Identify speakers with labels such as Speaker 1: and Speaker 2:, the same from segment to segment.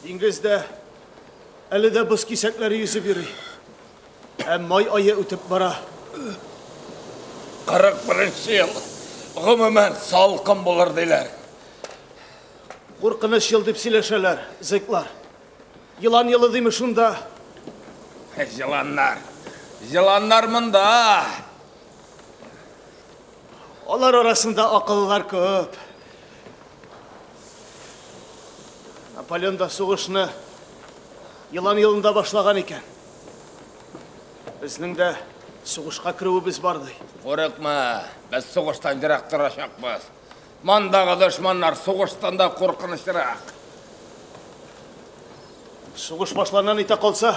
Speaker 1: Диңгездә әле дә боз кисәкләре йөзеп йөри. Ә май ае үтеп бара.
Speaker 2: 41 ел гомумән салкын булыр диләр.
Speaker 1: Куркыныч ел дип сөйләшәләр, зыклар. Елан елы дими шунда.
Speaker 2: Җыланнар. Җыланнар монда.
Speaker 1: Алар арасында акыллылар күп. Наполеон да сугышны елан елында башлаган икән. Безнең дә сугышка керүебез бар ди.
Speaker 2: Курыкма, без сугыштан ерак торачакбыз. Мондагы дошманнар сугыштан да куркынычрак.
Speaker 1: Сугыш башланнан итә калса,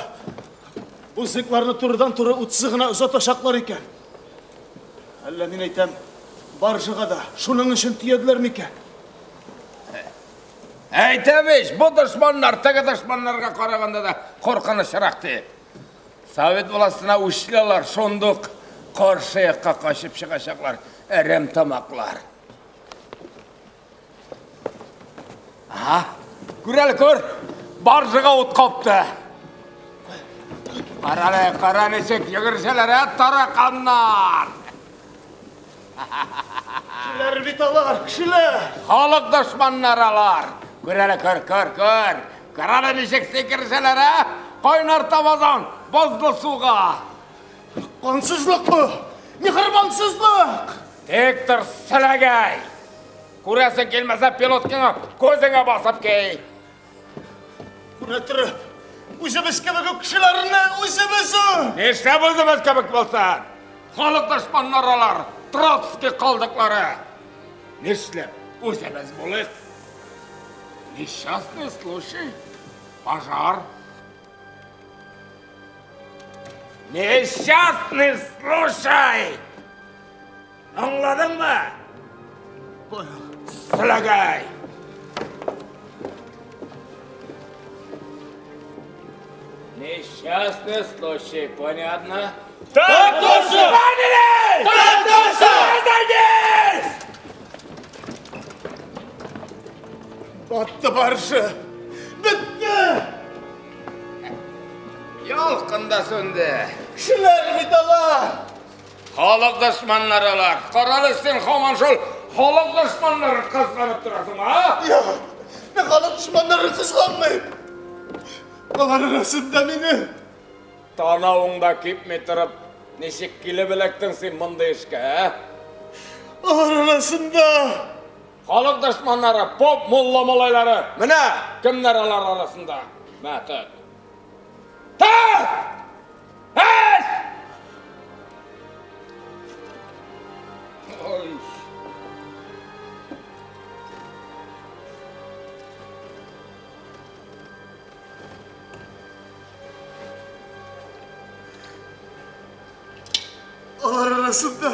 Speaker 1: бу зыкларны турыдан-туры утсы гына озатачаклар икән. Әллә мин әйтәм, баржага да шуның өчен төяделәр микән?
Speaker 2: Әйтәм ич, бу дошманнар теге дошманнарга караганда да куркынычрак дип. Совет властена үчле алар, шундук каршы якка качып чыгачаклар, әрәм тамаклар. Ага, күр әле, күр, баржага ут капты. Кара әле, кара ничек йөгерешәләр, ә, тараканнар.
Speaker 1: Кешеләр бит алар, кешеләр.
Speaker 2: Халык дошманнары алар. Күр әле, күр, күр, күр. Кара әле ничек сикерешәләр, ә? Кайнар табадан бозлы суга.
Speaker 1: Кансызлык бу, миһербансызлык.
Speaker 2: Тик тор, селәгәй. Күрәсең килмәсә, пилоткаңа күзеңә басып ки.
Speaker 1: Күрә торып, үзебез кебек үк кешеләрне үзебез үк.
Speaker 2: Нишләп үзебез кебек булсын? Халык дошманнары алар, Троцкий калдыклары. Нишләп үзебез булыйк? Несчастный случай, пожар. Несчастный случай! Аңладыңмы?
Speaker 1: Понял.
Speaker 2: Селәгәй! Несчастный случай, понятно?
Speaker 1: Так точно!
Speaker 2: Поняли!
Speaker 1: Так точно!
Speaker 2: Разойдись!
Speaker 1: Батты баржа. Бетте!
Speaker 2: Ялкын да сүнде.
Speaker 1: Кешеләр бит алар!
Speaker 2: Халык дошманнары алар. Карале син һаман шул халык дошманнарын кызганып торасың, а?
Speaker 1: Юк, мин халык дошманнарын кызганмыйм. Алар арасында мине.
Speaker 2: Танавың да кипми торып, ничек килеп эләктең син мондый эшкә, ә?
Speaker 1: Алар арасында.
Speaker 2: Халык дошманнары, поп мулла малайлары. Менә кемнәр алар арасында. Мә, тот. Тот! Эш! Ой.
Speaker 1: Алар арасында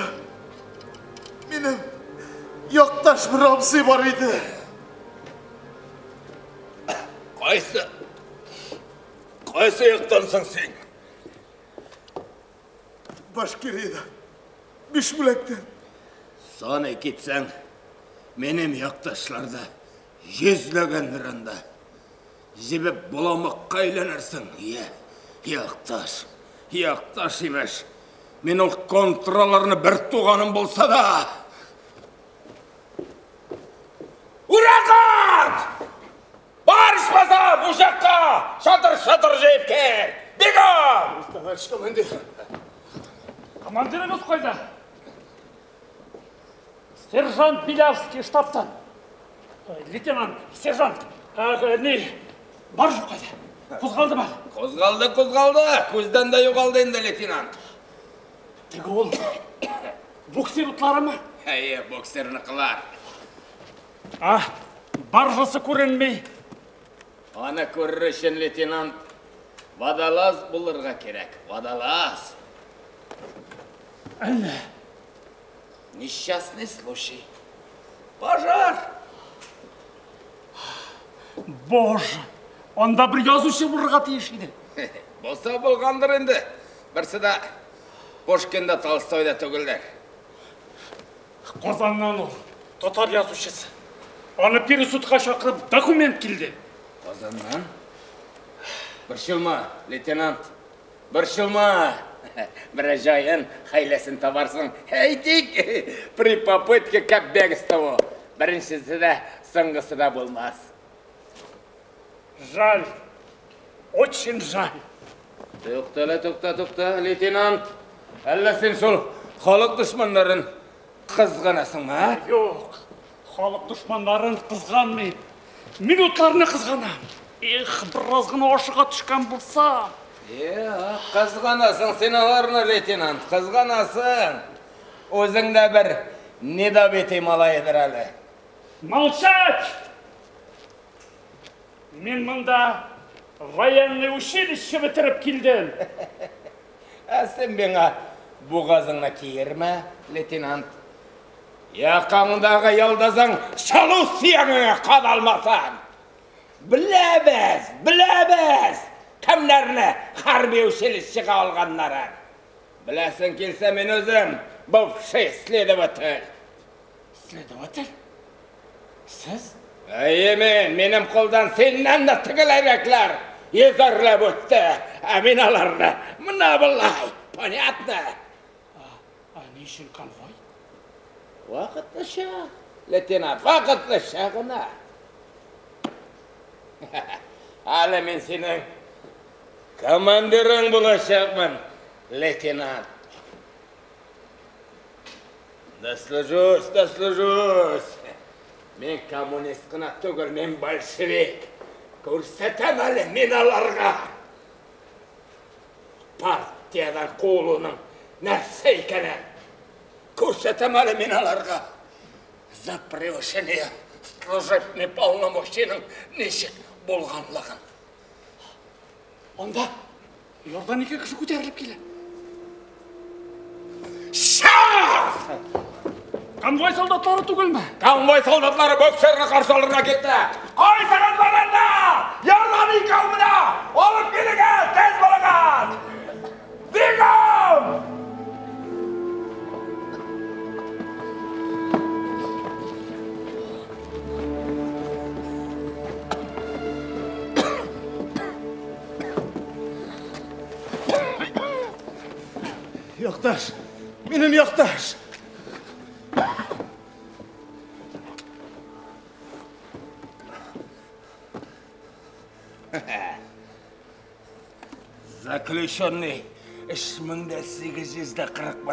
Speaker 1: минем якташ бер абзый бар иде.
Speaker 2: Кайсы? Кайсы яктан соң син?
Speaker 1: Башкирияда. Бишбүләктән.
Speaker 2: Саный китсәң, минем якташлар да йөзләгәндер анда. Җебеп боламыкка әйләнерсең. Йә, якташ, якташ имеш. Мин ул контраларны бер туганым булса да. Уракат! Бар ичмаса, бу жакка шатыр-шатыр җыеп кил! Бегом!
Speaker 1: Товарищ командир.
Speaker 3: Командирыгыз кайда? Сержант Белявский штабтан. Лейтенант, сержант, не, баржа кайда? Кузгалдымы?
Speaker 2: Кузгалды, кузгалды. Күздән дә югалды инде лейтенант.
Speaker 3: Теге ул буксир утларымы?
Speaker 2: Әйе, буксирныкылар.
Speaker 3: А, баржасы күренми.
Speaker 2: Аны күрер өчен лейтенант водолаз булырга кирәк. Водолаз.
Speaker 3: Әллә?
Speaker 2: Несчастный случай. Пожар.
Speaker 3: Боже, анда бер язучы булырга тиеш иде.
Speaker 2: Булса булгандыр инде. Берсе дә Пушкин да Толстой да түгелдер.
Speaker 3: Казаннан ул, татар язучысы. Аны пересудка чакырып документ килде.
Speaker 2: Казаннан? Борчылма, лейтенант. Борчылма. Бераз җаен, хәйләсен табарсың. Әйтик, при попытке к бегству. Беренчесе дә, соңгысы да булмас.
Speaker 3: Жаль. Очень жаль.
Speaker 2: Тукта әле, тукта, тукта, лейтенант. Әллә син шул халык дошманнарын кызганасыңмы, а?
Speaker 3: Юк, халык дошманнарын кызганмыйм. Мин утларны кызганам. Эх, бераз гына ашыга төшкән булсам.
Speaker 2: Юк, кызганасың син аларны, лейтенант, кызганасың. Үзең дә бер недобитый малайдыр әле.
Speaker 3: Молчать! Мин монда военный училище бетереп килдем.
Speaker 2: Ә син миңа бугазыңны киермә, лейтенант. Якаңдагы йолдызың сылу сөягеңә кадалмасын. Беләбез, беләбез, кемнәрне хәрби училищега алганнарын. Беләсең килсә, мин үзем бывший следователь.
Speaker 3: Следователь? Сез?
Speaker 2: Әйе, мин, минем кулдан синнән дә тегеләйрәкләр йөзәрләп үтте. Ә мин аларны менә болай, понятно?
Speaker 3: Ә ни өчен конвой?
Speaker 2: Вакытлыча, лейтенант, вакытлыча гына. Әле мин синең командирың булачакмын, лейтенант. Дослужусь, дослужусь. Мин коммунист кына түгел, мин большевик. Күрсәтәм әле мин аларга. Партиядән куылуның нәрсә икәнен. Күрсәтәм әле мин аларга. За превышение служебный полномочийның ничек булганлыгын.
Speaker 3: Анда ярдан ике кеше күтәрелеп килә.
Speaker 2: Сейчас!
Speaker 3: Конвой солдатлары түгелме?
Speaker 2: Конвой солдатлары боксерны каршы алырга китте. Кайсыгыз бар анда? Ярдан икәү менә! Алып килегез, тиз булыгыз! Бегом!
Speaker 1: Якташ, минем якташ.
Speaker 2: Заключенный 3841, а?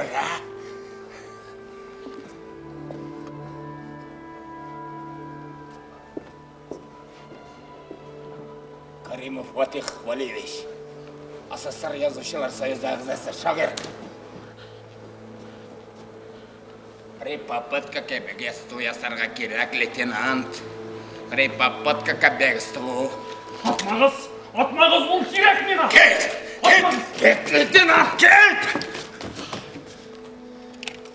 Speaker 2: Каримов Фатих Валиевич, СССР Язучылар Союзы әгъзасы, шагыйрь. При попытке к бегству ясарга кирәк, лейтенант. При попытке к бегству.
Speaker 3: Атмагыз! Атмагыз, ул кирәк миңа!
Speaker 2: Кит! Кит! Кит, лейтенант, кит!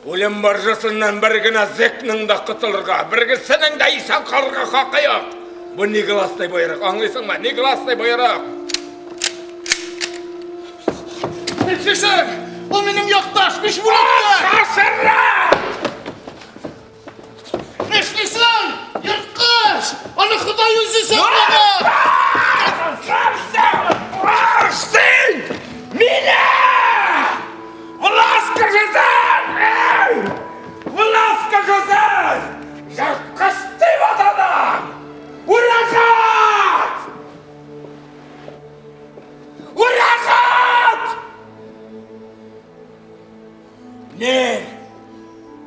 Speaker 2: Үлем баржасыннан бер генә зекның да котылырга, бер генәсенең дә исән калырга хакы юк. Бу негласный боерык, аңлыйсыңмы? Негласный боерык.
Speaker 1: Нишлисең? Ул минем якташ, Бишбүләктә!
Speaker 2: Хәшәрәт!
Speaker 1: Нишлисең? Ерткыч! Аны Ходай үзе саклаган!
Speaker 2: Син! Мине! Власть кешесен! Власть кешесен! Ерткыч дип атадың! Үрәхәт! Үрәхәт! Мин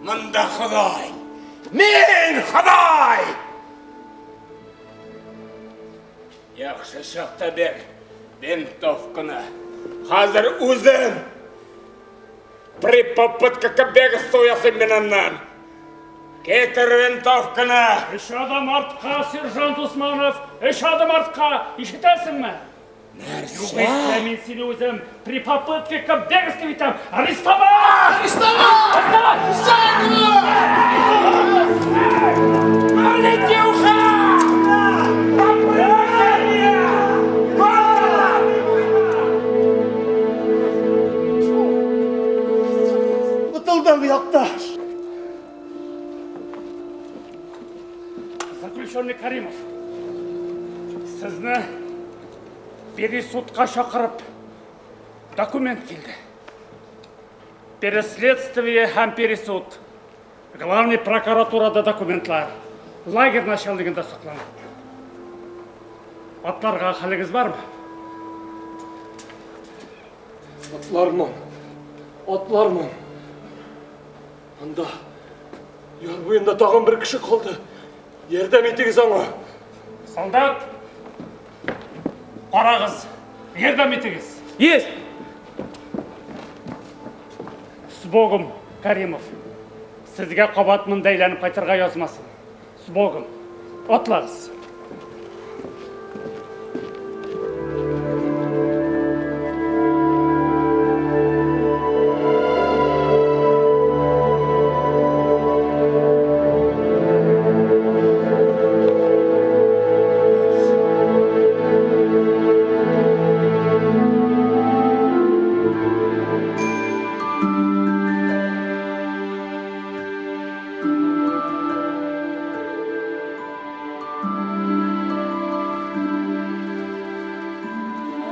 Speaker 2: монда Ходай! Мин Ходай! Яхшы чакта бир винтовканы. Хәзер үзем при попытке к бегству ясыйм мин аннан. Китер винтовканы!
Speaker 3: Өч адым артка, сержант Усманов! Өч адым артка! Ишетәсеңме? Югыйсә мин сине үзем при попытке к бегству итәм! Арестовать!
Speaker 1: Арестовать!
Speaker 2: Летюха! Попрание!
Speaker 1: Котылдым, якташ!
Speaker 3: Заключенный Каримов, сезне Пересудка чакырып, документ килде. Переследствие һәм пересуд. Главный прокуратурада документлар. Лагерь начальнигында саклана. Атларга хәлегез бармы?
Speaker 4: Атлармын. Атлармын. Анда яр буенда тагын бер кеше калды. Ярдәм итегез аңа.
Speaker 3: Солдат! Карагыз, ярдәм итегез.
Speaker 2: Есть!
Speaker 3: С Богом, Каримов. Сезгә кабат монда әйләнеп кайтырга язмасын. С Богом. Атлагыз.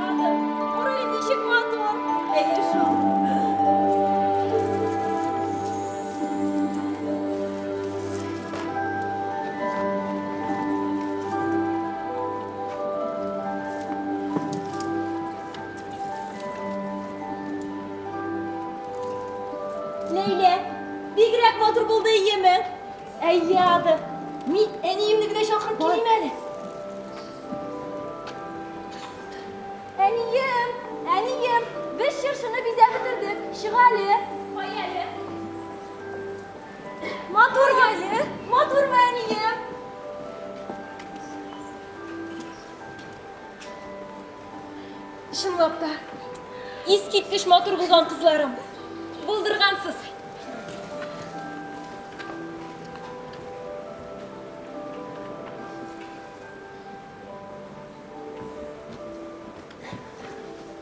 Speaker 5: Ада, кара ничек матур. Әйе шул. Ләйлә, бигрәк матур булды иеме? Әйе, Ада. Мин әниемне генә чакырып килим әле. Әнием, әнием, без чыршыны бизәп бетердек. Чык әле. Кай әле. Матурмы әле? Матурмы, әнием? Чынлап та, искиткеч матур булган кызларым. Булдыргансыз.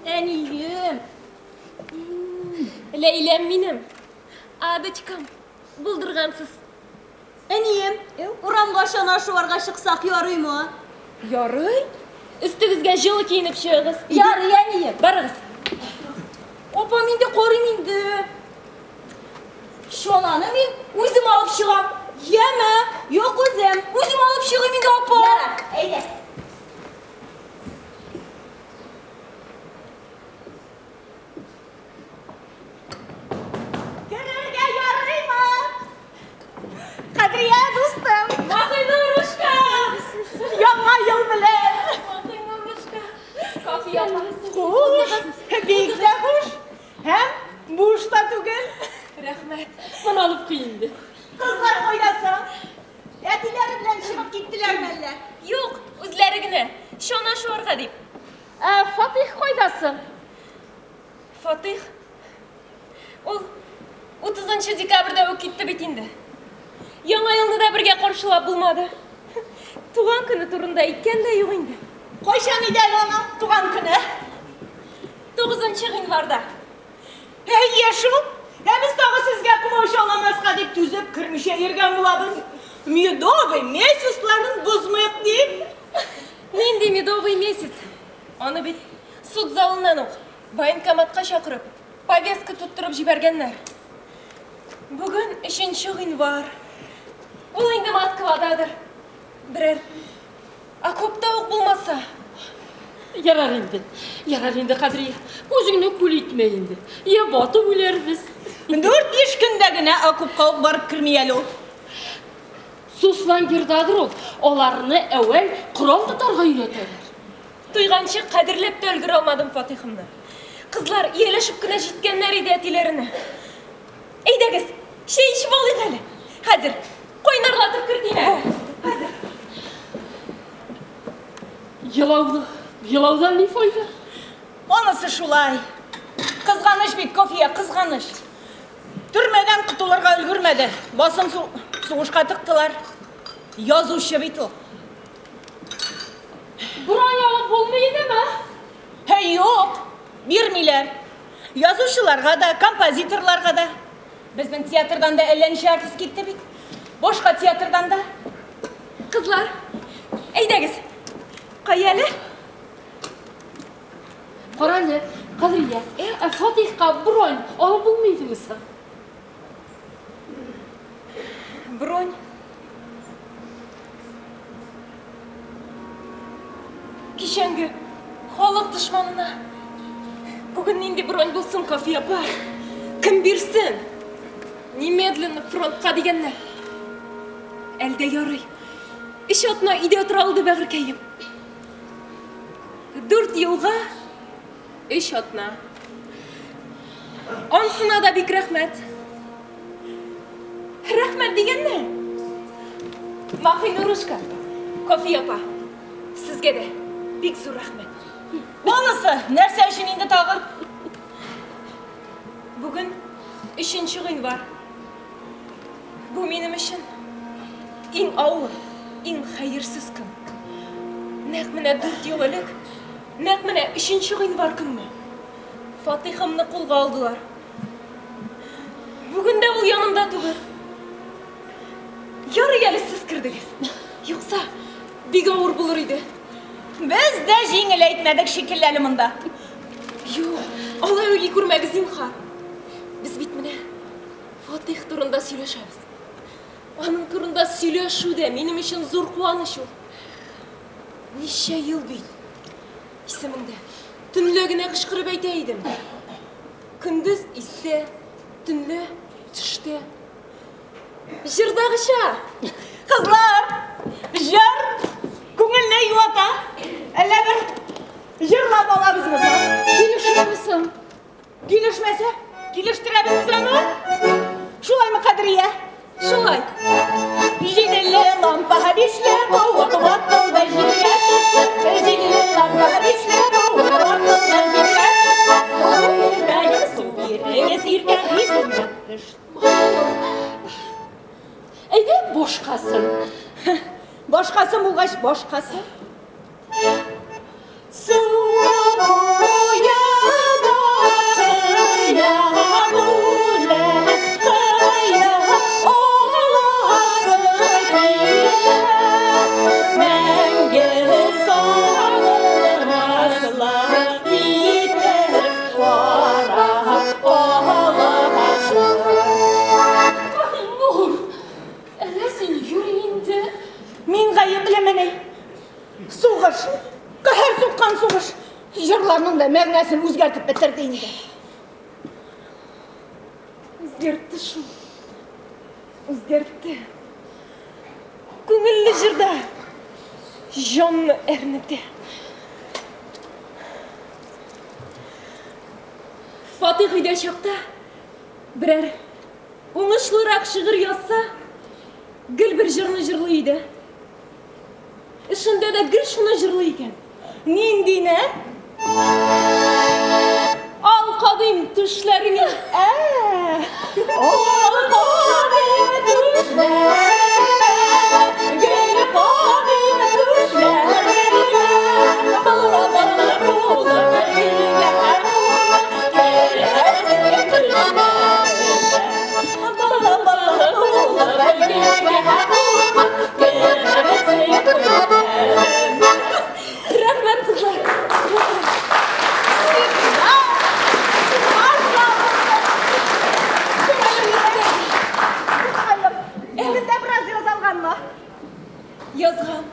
Speaker 5: Әнием. Ләйләм минем. Адочкам, булдыргансыз.
Speaker 6: Әнием, урамга чана шуарга чыксак ярыймы?
Speaker 5: Ярый. Өстегезгә җылы киенеп чыгыгыз.
Speaker 6: Ярый, әнием.
Speaker 5: Барыгыз.
Speaker 6: Апа, мин дә карыйм инде. Чананы мин үзем алып чыгам. Яме? Юк, үзем. Үзем алып чыгыйм инде, апа. Ярар, әйдә. Керергә ярыймы? Кадрия дустым.
Speaker 5: Маһинурушка!
Speaker 6: Яңа ел белән.
Speaker 5: Маһинурушка. Кафия апа.
Speaker 6: Хуш, бик тә хуш. Һәм буш та түгел.
Speaker 5: Рәхмәт. Моны алып куй инде.
Speaker 6: Кызлар кайда соң? Әтиләре белән чыгып киттеләрме әллә?
Speaker 5: Юк, үзләре генә. Чана шуарга дип. Ә Фатих кайда соң? Фатих? Ул 30 декабрьдә үк китте бит инде. Яңа елны да бергә каршылап булмады. Туган көне турында әйткән дә юк инде.
Speaker 6: Кайчан иде әле аның туган көне?
Speaker 5: 9 гыйнварда.
Speaker 6: Әйе шул. Ә без тагы сезгә комачауламаска дип түзеп кермичә йөргән булабыз. Медовый месяцларын бозмыйк дип.
Speaker 5: Нинди медовый месяц? Аны бит суд залыннан ук военкоматка чакырып, повестка тоттырып җибәргәннәр. Бүген 3 гыйнвар. Ул инде Москвададыр. Берәр окопта ук булмаса.
Speaker 7: Ярар инде, ярар инде, Кадрия. Күзеңне күл итмә инде. Я батып үләрбез.
Speaker 6: 4-5 көндә генә окопка ук барып керми әле ул.
Speaker 7: Суслонгердадыр ул. Аларны әүвәл корал тотарга өйрәтәләр.
Speaker 5: Туйганчы кадерләп тә өлгерә алмадым Фатихымны. Кызлар ияләшеп кенә җиткәннәр иде әтиләренә. Әйдәгез, чәй эчеп алыйк әле. Хәзер кайнарлатып кертим әле. Хәзер.
Speaker 7: Елауны, елаудан ни файда?
Speaker 6: Анысы шулай. Кызганыч бит, Кофия, кызганыч. Төрмәдән котылырга өлгермәде. Басын сугышка тыктылар. Язучы бит ул.
Speaker 7: Бронь алып булмый идеме?
Speaker 6: Һәй, юк, бирмиләр. Язучыларга да, композиторларга да. Безнең театрдан да әллә ничә артист китте бит. Башка театрдан да.
Speaker 5: Кызлар, әйдәгез. Кая әле?
Speaker 7: Карале, Кадрия, ә Фатихка бронь алып булмый идеме соң?
Speaker 5: Бронь. Кичәнге халык дошманына. Бүген нинди бронь булсын, Кафия апа? Кем бирсен? Немедленно фронтка дигәннәр. Әлдә ярый. Өч атна өйдә утыра алды бәгырькәем. 4 елга 3 атна. Ансына да бик рәхмәт. Рәхмәт дигәннәр. Махинурушка, Кофе апа, сезгә дә бик зур рәхмәт.
Speaker 6: Монысы нәрсә өчен инде тагын?
Speaker 5: Бүген 3 гыйнвар. Бу минем өчен иң авыр, иң хәерсез көн. Нәкъ менә 4 ел элек, нәкъ менә 3 гыйнвар көнне Фатихымны кулга алдылар. Бүген дә ул янымда түгел. Ярый әле сез кердегез. Юкса, бик авыр булыр иде.
Speaker 6: Без дә җиңел әйтмәдек шикелле әле монда.
Speaker 5: Юк, алай уйлый күрмәгез, зинһар. Без бит менә Фатих турында сөйләшәбез. Аның турында сөйләшү дә минем өчен зур куаныч ул. Ничә ел бит исемеңдә. Төнлә генә кычкырып әйтә идем. Көндез истә, төнлә төштә. Җырдагыча.
Speaker 6: Кызлар, җыр күңелне юата. Әллә бер җырлап алабызмы соң?
Speaker 7: Килешерме соң?
Speaker 6: Килешмәсә, килештерәбез без аны. Шулаймы, Кадрия?
Speaker 5: Шулай.
Speaker 6: Җиделе лампа бишле, куып ватылды җиргә төште. Җиделе лампа бишле, куып ватылды җиргә төште. Иркәем, су бирегез, иркә исемә төште.
Speaker 7: Әйдә башкасын.
Speaker 6: Башкасы булгач, башкасы. Су буенда кыя үлә, кыя оласы килә. Мәңге сагынмаслар итеп кара аласы.
Speaker 7: Нур, әллә син йөри инде?
Speaker 6: Мин гаеплемени? Сугыш, каһәр суккан сугыш, җырларның да мәгънәсен үзгәртеп бетерде инде.
Speaker 5: Үзгәртте шул. Үзгәртте. Күңелле җырда җанны әрнетә. Фатих өйдә чакта берәр уңышлырак шигырь язса, гел бер җырны җырлый иде. Эшендә дә гел шуны җырлый икән.
Speaker 6: Ниндине?
Speaker 5: Ал кадыйм төшләреңә.
Speaker 6: Ал кадыйм төшләреңә, гел кадыйм төшләреңә. Бала-бала булып гөлгә булып керәсең төшләреңә. Бала-бала булып гөлгә булып керәсең төшләреңә.
Speaker 5: Рәхмәт, кызлар.
Speaker 6: Әле дә бераз язалганмы?
Speaker 5: Язган.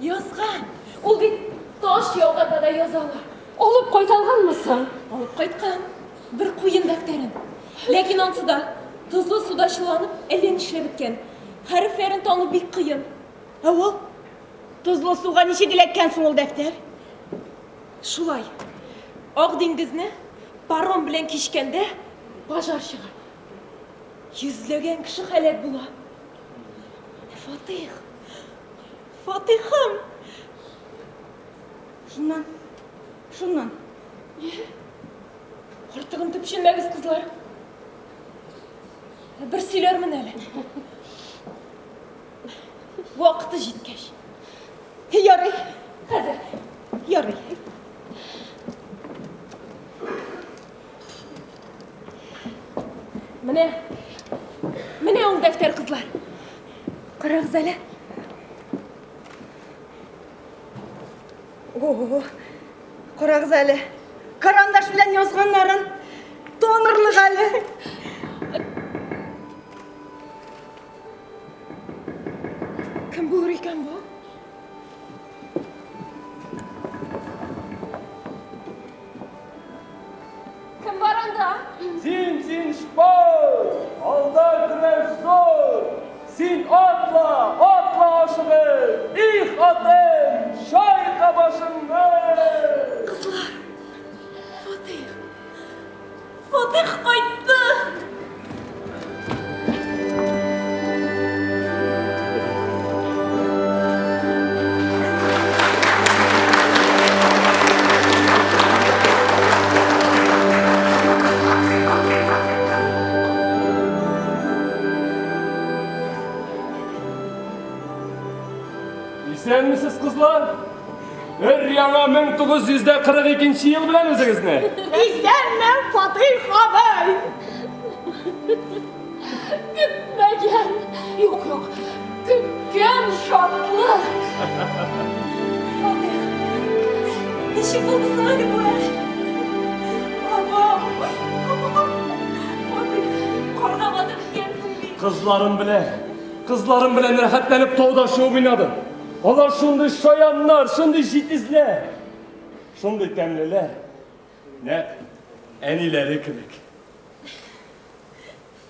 Speaker 5: Язган. Ул бит таш яуганда да яза ала.
Speaker 7: Алып кайта алганмы соң?
Speaker 5: Алып кайткан. Бер куен дәфтәрен. Ләкин ансы да тозлы суда чыланып, әллә нишләп беткән. Хәрефләрен тану бик кыен.
Speaker 6: Ә ул тозлы суга ничек эләккән соң ул дәфтәр?
Speaker 5: Шулай. Ак диңгезне паром белән кичкәндә пожар чыга. Йөзләгән кеше һәлак була. Фатих. Фатихым.
Speaker 6: Шуннан, шуннан.
Speaker 5: Артыгын төпченмәгез, кызлар. Бер сөйләрмен әле. Вакыты җиткәч.
Speaker 6: Ярый,
Speaker 5: Хәзер.
Speaker 6: ярый.
Speaker 5: Менә, менә ул дәфтәр, кызлар. Карагыз әле.
Speaker 6: О, карагыз әле. Карандаш белән язганнарын танырлык әле. Кем булыр икән бу?
Speaker 5: Кем бар анда?
Speaker 4: Син, син шпор! Алда көрәш зур! Син атла, атла ашыгып! Их, атым, чайка башыңны!
Speaker 5: Кызлар, Фатих, Фатих кайтты!
Speaker 4: Исәнмесез, кызлар? Өр-яңа 1942 ел белән үзегезне.
Speaker 6: Исәнме, Фатих абый!
Speaker 7: Көтмәгән, юк, юк, көткән шатлык.
Speaker 5: Фатих, ничек булды соң әле бу эш? Бабам, Фатих, карга батып киткәнсең бит.
Speaker 4: Кызларым белән рәхәтләнеп тауда шуып уйнадым. Алар шундый шаяннар, шундый җитезләр, шундый тәмлеләр. Нәкъ әниләре кебек.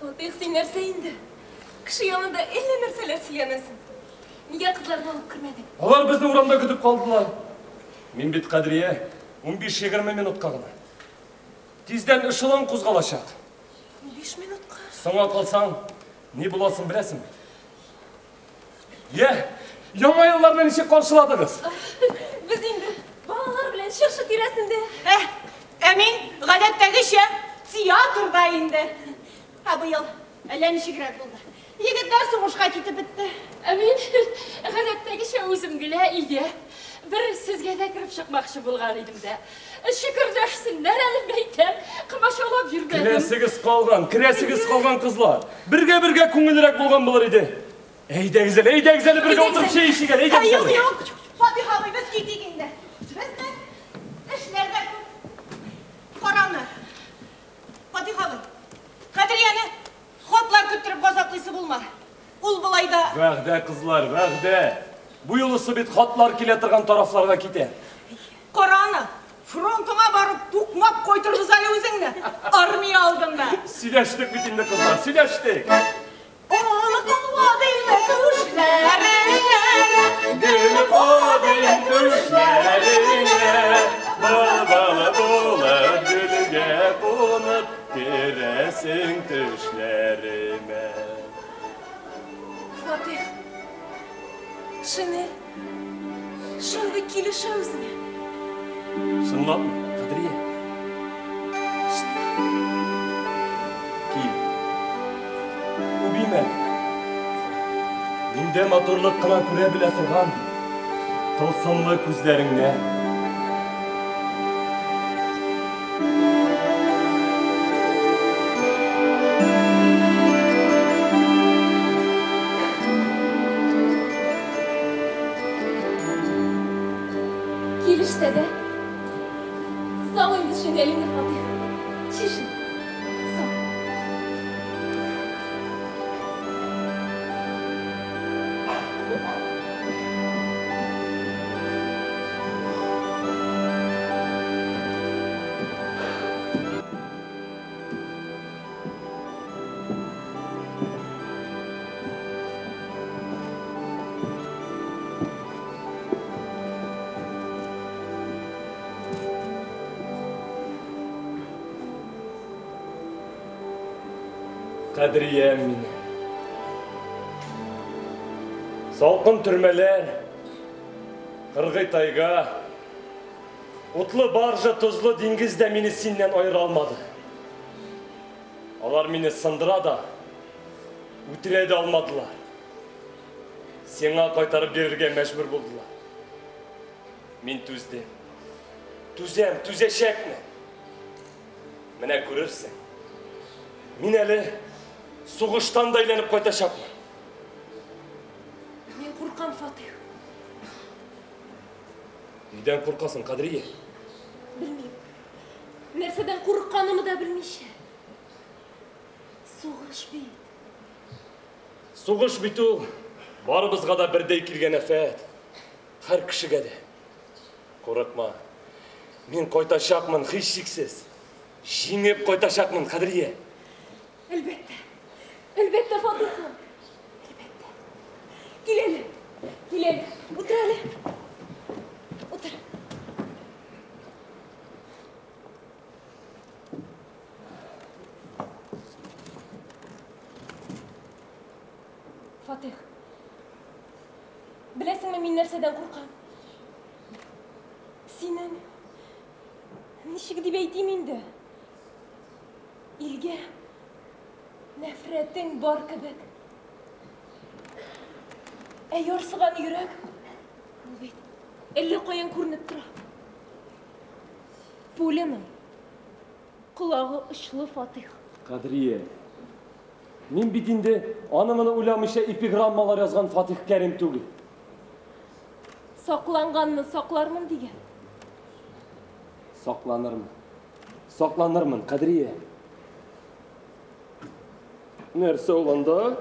Speaker 5: Фатих, син нәрсә инде? Кеше янында әллә нәрсәләр сөйләнәсең. Нигә кызларны алып кермәдең?
Speaker 4: Алар безне урамда көтеп калдылар. Мин бит, Кадрия, 15-20 минутка гына. Тиздән эшелон кузгалачак.
Speaker 5: 15 минутка?
Speaker 4: Соңга калсаң, ни буласын беләсең бит. Йә, яңа елларны ничек каршыладыгыз?
Speaker 5: Без инде балалар белән чыршы тирәсендә.
Speaker 6: Ә мин гадәттәгечә театрда инде. Ә быел әллә ничегрәк булды. Егетләр сугышка китеп бетте.
Speaker 7: Ә мин гадәттәгечә үзем генә өйдә. Бер сезгә дә кереп чыкмакчы булган идем дә. Шөкердәшсеннәр әле, мәйтәм, комачаулап йөрмәдем.
Speaker 4: Керәсегез калган, керәсегез калган, кызлар. Бергә-бергә күңеллерәк булган булыр иде. Әйдәгез әле, әйдәгез әле, бергә утырып чәй эчик әле, әйдәгез
Speaker 6: Юк,
Speaker 4: әле.
Speaker 6: юк, Фатих абый, без китик инде. Безнең эшләр дә күп. Караны. Фатих абый, Кадрияне хатлар көттереп газаплыйсы булма. Ул болай да...
Speaker 4: Вәгъдә, кызлар, вәгъдә. Бу юлысы бит хатлар килә торган тарафларга китә.
Speaker 6: Караны, фронтыңа барып тукмап кайтырбыз әле үзеңне. Армия алдында.
Speaker 4: Сөйләштек бит инде, кызлар, сөйләштек. Гөл кадыйм түшләреңә, былбыл булып гөлгә кунып, керәсең төшләремә.
Speaker 5: Фатих, шинель шундый килешә үзеңә.
Speaker 4: Чынлапмы, Кадрия? Кил. Үбим әле. Миндә матурлык кына күрә белә торган тылсымлы күзләреңне.
Speaker 5: Килешсә дә, сал инде шинелеңне, Фатих. Чишен. Сал.
Speaker 4: Кадриям минем. Салкын төрмәләр, кыргый тайга, утлы баржа, тозлы диңгез дә мине синнән аера алмады. Алар мине сындыра да, үтерә дә алмадылар. Сиңа кайтарып бирергә мәҗбүр булдылар. Мин түздем. Түзәм, түзәчәкмен. Менә күрерсең. Мин әле сугыштан да әйләнеп кайтачакмын.
Speaker 5: Мин куркам, Фатих.
Speaker 4: Нидән куркасың, Кадрия?
Speaker 5: Белмим. Аны-моны да белмичә. Сугыш бит.
Speaker 4: Сугыш бит ул барыбызга да бердәй килгән афәт. Һәр кешегә дә. Курыкма. Мин кайтачакмын, һичшиксез. Җиңеп кайтачакмын, Кадрия.
Speaker 5: Әлбәттә. Әлбәттә, Фатыйхым. Әлбәттә. Кил әле. Кил әле. Утыр әле. Утыр. Фатих. Беләсеңме, мин нәрсәдән куркам? Синең ничек дип әйтим инде? Илгә нәфрәтең бар кебек. Ә ярсыган йөрәк, ул бит әллә каян күренеп тора. Пуляның колагы очлы, Фатих.
Speaker 4: Кадрия, мин бит инде аны-моны уйламыйча эпиграммалар язган Фатих Кәрим түгел.
Speaker 5: Сакланганны саклармын дигән.
Speaker 4: Сакланырмын. Сакланырмын, Кадрия. Нәрсә ул анда?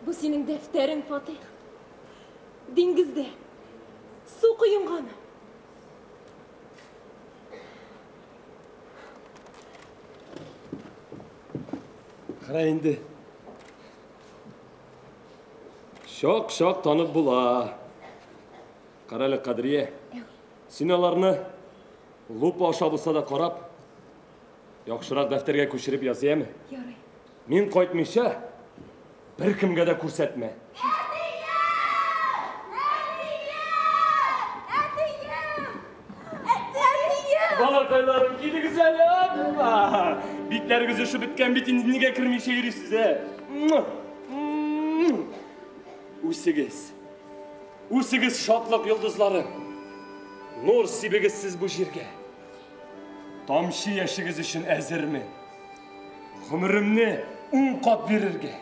Speaker 5: Бу синең дәфтәрең, Фатих. Диңгездә су коенганы.
Speaker 4: Кара инде. Чак-чак танып була. Кара әле, Кадрия. Син аларны лупа аша булса да карап, яхшырак дәфтәргә күчереп яз, яме?
Speaker 5: Ярый.
Speaker 4: Мин кайтмыйча, беркемгә дә күрсәтмә. Балакайларым, килегез әле. Битләрегез өшеп беткән бит инде, нигә кермичә йөрисез, ә? Үсегез. Үсегез, шатлык йолдызлары. Нур сибегез сез бу җиргә. Тамчы яшегез өчен әзермен. Гомеремне ун кат бирергә.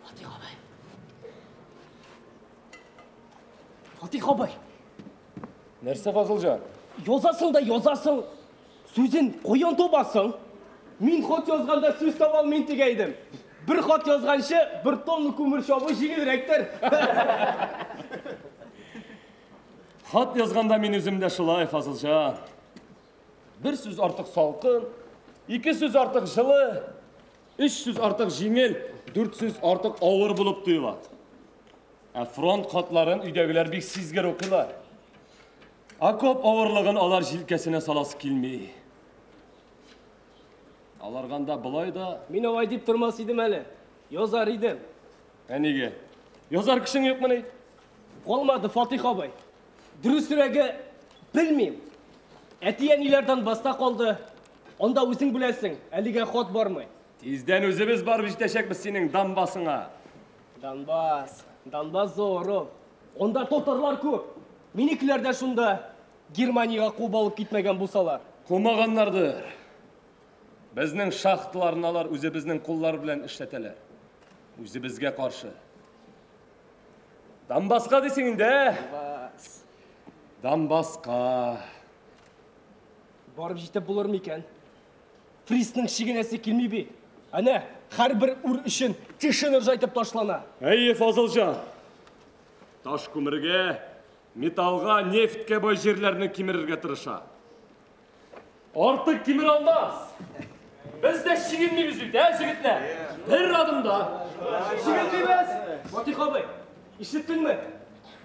Speaker 8: Фатих абый. Фатих абый.
Speaker 4: Нәрсә, Фазылҗан?
Speaker 8: Язасың да язасың. Сүзен каян табасың? Мин хат язганда сүз таба алмыйм дигән идем. Бер хат язганчы, бер тонна күмер чабу җиңелрәктер.
Speaker 4: Хат язганда мин үзем дә шулай, Фазылҗан. Бер сүз артык салкын, ике сүз артык җылы, өч сүз артык җиңел, дүрт сүз артык авыр булып тоела. Ә фронт хатларын өйдәгеләр бик сизгер укыйлар. Окоп авырлыгын алар җилкәсенә саласы килми. Аларга анда болай да...
Speaker 8: Мин алай дип тормас идем әле. Язар идем.
Speaker 4: Ә нигә? Язар кешең юкмыни?
Speaker 8: Калмады, Фатих абый. Дөресрәге, белмим. Әти-әниләр Донбасста калды. Анда үзең беләсең, әлегә хат бармый.
Speaker 4: Тиздән үзебез барып җитәчәкбез синең Донбассыңа.
Speaker 8: Донбасс, Донбасс зур ул. Анда татарлар күп. Минекеләр дә шунда Германиягә куып алып китмәгән булсалар.
Speaker 4: Кумаганнардыр. Безнең шахталарны алар үзебезнең куллар белән эшләтәләр. Үзебезгә каршы. Донбасска дисең инде, ә?
Speaker 8: Донбасс.
Speaker 4: Донбасска.
Speaker 8: Барып җитеп булыр микән? Фрисның чигенәсе килми бит. Әнә, һәрбер үр өчен тешен ыржайтып ташлана.
Speaker 4: Әйе, Фазылҗан. Таш күмергә, металлга, нефтькә бай җирләрне кимерергә тырыша. Артык кимер алмас. Без дә чигенмибез бит, ә, җегетләр? Бер адымда.
Speaker 8: Чигенмибез! Фатих абый, ишеттеңме?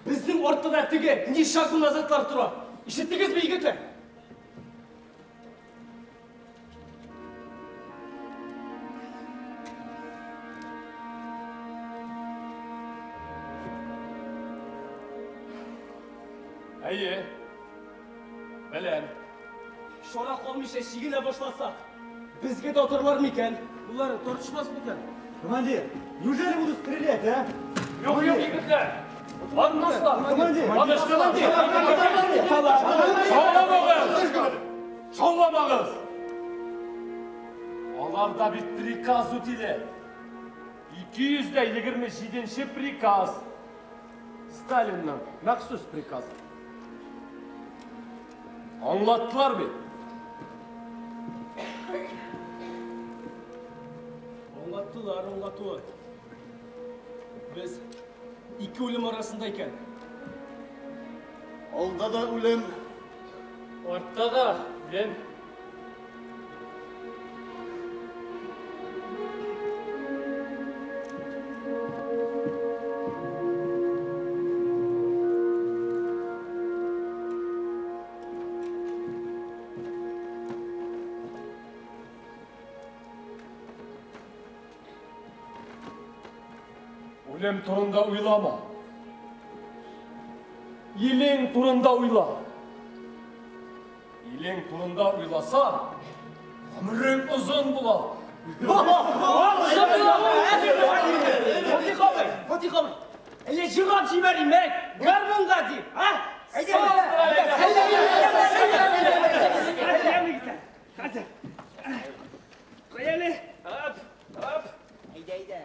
Speaker 8: Безнең артта да теге ни шагу назатлар тора. Ишеттегезме, егетләр?
Speaker 4: Әйе. Беләм.
Speaker 8: Чара калмыйча чигенә башласак, безгә дә атарлар микән?
Speaker 1: Болар тартышмас микән? Командир, неужели будут стрелять, а?
Speaker 3: Юк, юк, егетләр! Атмаслар!
Speaker 1: Командир!
Speaker 4: Командир! Шауламагыз! Шауламагыз! Аларда бит приказ үтиле. 227 приказ. Сталинның махсус приказы. Аңлаттылар бит.
Speaker 8: Аңлаттылар, аңлатуы. Без ике үлем арасында икән.
Speaker 1: Алда да үлем,
Speaker 3: Артта да үлем.
Speaker 4: Үлем турында уйлама. Илең турында уйла. Илең турында уйласа, гомерең озын була.
Speaker 8: Фатих абый, Фатих абый, әллә җырлап җибәрим, ә? Гармунга дип, а? Хәзер. Куй әле. Оп, оп.
Speaker 6: Әйдә, әйдә.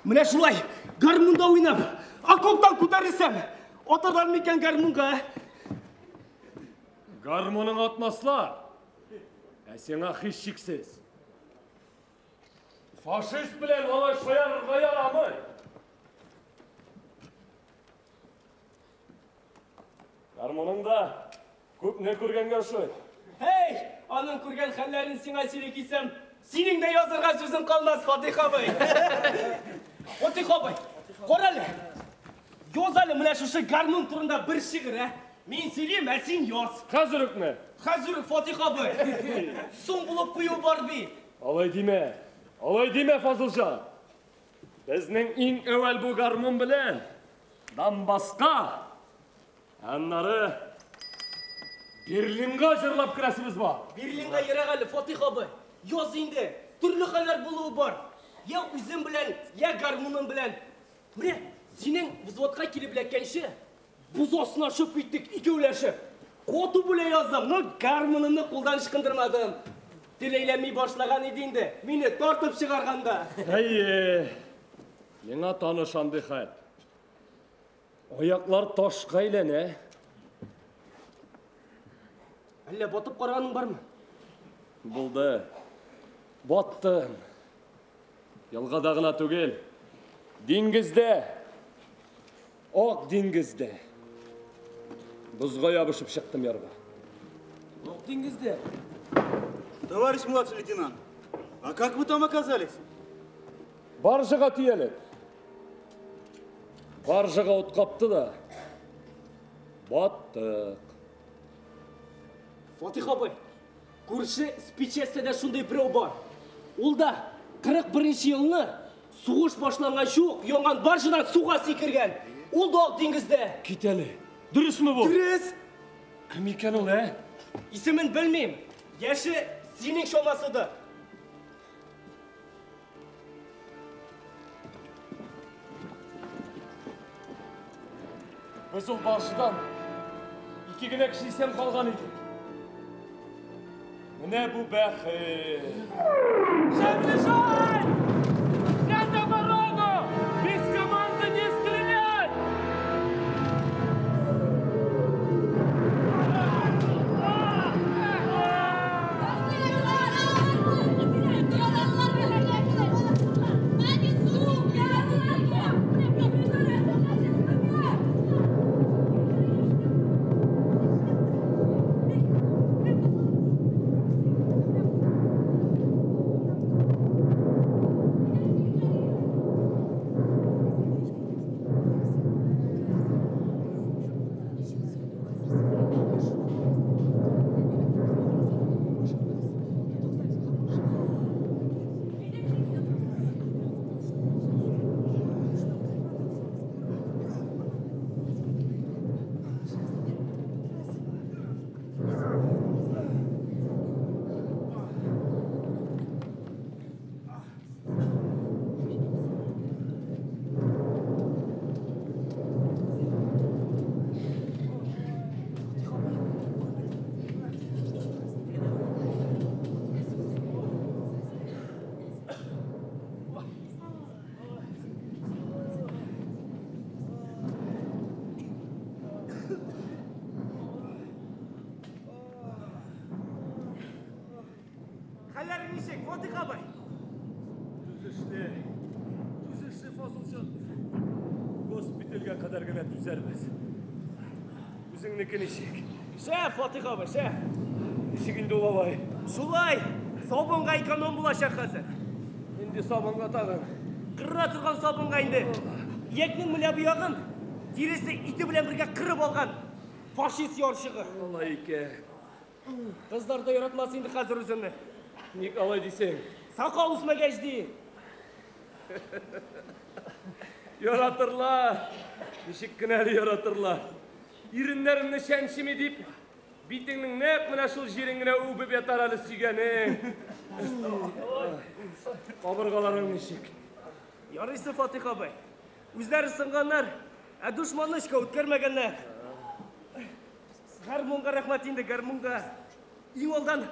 Speaker 8: Менә шулай гармунда уйнап, окоптан күтәрелсәм, атарлар микән гармунга?
Speaker 4: Гармуның атмаслар. Ә сиңа һичшиксез. Фашист белән алай шаярырга ярамый. Гармуның да күпне күргәнгә ошый.
Speaker 8: Һей, аның күргән хәлләрен сиңа сөйли китсәм, синең дә язырга сүзең калмас, Фатих абый. Фатих абый, кара әле. Яз әле менә шушы гармун турында бер шигырь, ә? Мин сөйлим, ә син яз.
Speaker 4: Хәзер үкме?
Speaker 8: Хәзер үк, Фатих абый. Соң булып кую бар бит.
Speaker 4: Алай димә. Алай димә, Фазылҗан. Безнең иң әүвәл бу гармун белән Донбасска, аннары Берлинга җырлап керәсебез бар.
Speaker 8: Берлинга ерак әле, Фатих абый. Яз инде. Төрле хәлләр булуы бар. Я үзем белән, я гармуным белән. Менә синең взводка килеп эләккәнче, боз астына шып киттек икәүләшеп. Коту бүлә яздым, но гармунымны кулдан ычкындырмадым. Тел әйләнми башлаган иде инде, мине тартып чыгарганда.
Speaker 4: Әйе, миңа таныш андый хәл. Аяклар ташка әйләнә.
Speaker 8: Әллә батып караганың бармы?
Speaker 4: Булды. Баттым. Елгада гына түгел, диңгездә. Ак диңгездә. Бозга ябышып чыктым ярга.
Speaker 8: Ак диңгездә.
Speaker 1: Товарищ младший лейтенант, а как вы там оказались?
Speaker 4: Баржага төялеп. Баржага ут капты да. Баттык.
Speaker 8: Фатих абый, күрше спичәстәдә шундый берәү бар. Ул да 41 елны сугыш башланганчы ук янган баржадан суга сикергән. Ул да Ак диңгездә.
Speaker 4: Кит әле. Дөресме бу?
Speaker 8: Дөрес.
Speaker 4: Кем икән ул, ә?
Speaker 8: Исемен белмим. Яше синең чамасыдыр.
Speaker 4: Без ул баржадан ике генә кеше исән калган идек. Менә бу бәхет.
Speaker 3: Шәмлежан! Взять оборону! Без команды не стрелять!
Speaker 8: Хәлләрең ничек, Фатих абый?
Speaker 4: Түзешле. Түзешле, Фазылҗан. Госпитальгә кадәр генә түзәрбез. Үзеңнеке ничек?
Speaker 8: Шәп, Фатих абый, шәп.
Speaker 4: Ничек инде ул алай?
Speaker 8: Шулай, сабынга эконом булачак хәзер.
Speaker 4: Нинди сабынга тагын?
Speaker 8: Кыра торган сабынга инде. Иякнең менә бу ягын тиресе ите белән бергә кырып алган фашист ярчыгы.
Speaker 4: Алай икән.
Speaker 8: Кызлар да яратмас инде хәзер үземне.
Speaker 4: Ник алай дисең?
Speaker 8: Сакал үсмәгәч ди.
Speaker 4: Яратырлар. Ничек кенә әле яратырлар. Иреннәремне чәнчеми дип, битеңнең нәкъ менә шул җирен генә үбеп ятар әле сөйгәнең. Кабыргаларың ничек?
Speaker 8: Ярыйсы, Фатих абый. Үзләре сынганнар, ә дошманны эшкә үткәрмәгәннәр. Гармунга рәхмәт инде, гармунга. Иң алдан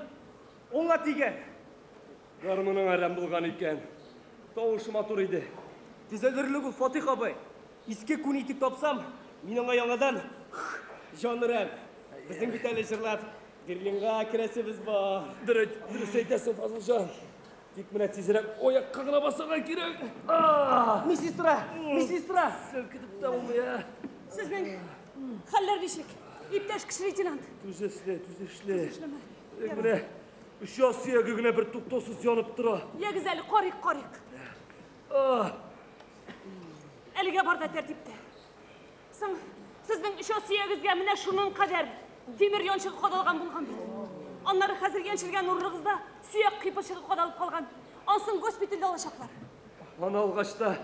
Speaker 8: оңа тигән.
Speaker 4: Гармуның әрәм булган икән. Тавышы матур иде.
Speaker 8: Төзәлерлек ул, Фатих абый. Иске күн итек тапсам, мин аңа яңадан җан өрәм. Безнең бит әле җырлап Берлинга керәсебез бар.
Speaker 4: Дөрес, дөрес әйтәсең, Фазылҗан. Тик менә тизрәк аякка гына басарга кирәк.
Speaker 8: Медсестра, медсестра.
Speaker 4: Селкетеп тә булмый, ә.
Speaker 6: Сезнең хәлләр ничек? Иптәш кече лейтенант.
Speaker 4: Түзешле, түзешле.
Speaker 6: Түзешлеме?
Speaker 4: Тик менә оча сөяге генә бер туктаусыз янып тора.
Speaker 6: Ягез әле, карыйк, карыйк. Әлегә бар да тәртиптә. Соң, сезнең оча сөягегезгә менә шуның кадәр тимер янчыгы кадалган булган бит. Аннары хәзер янчелгән урыныгызда сөяк кыйпылчыгы кадалып калган. Ансын госпитальдә алачаклар.
Speaker 4: Аны алгач та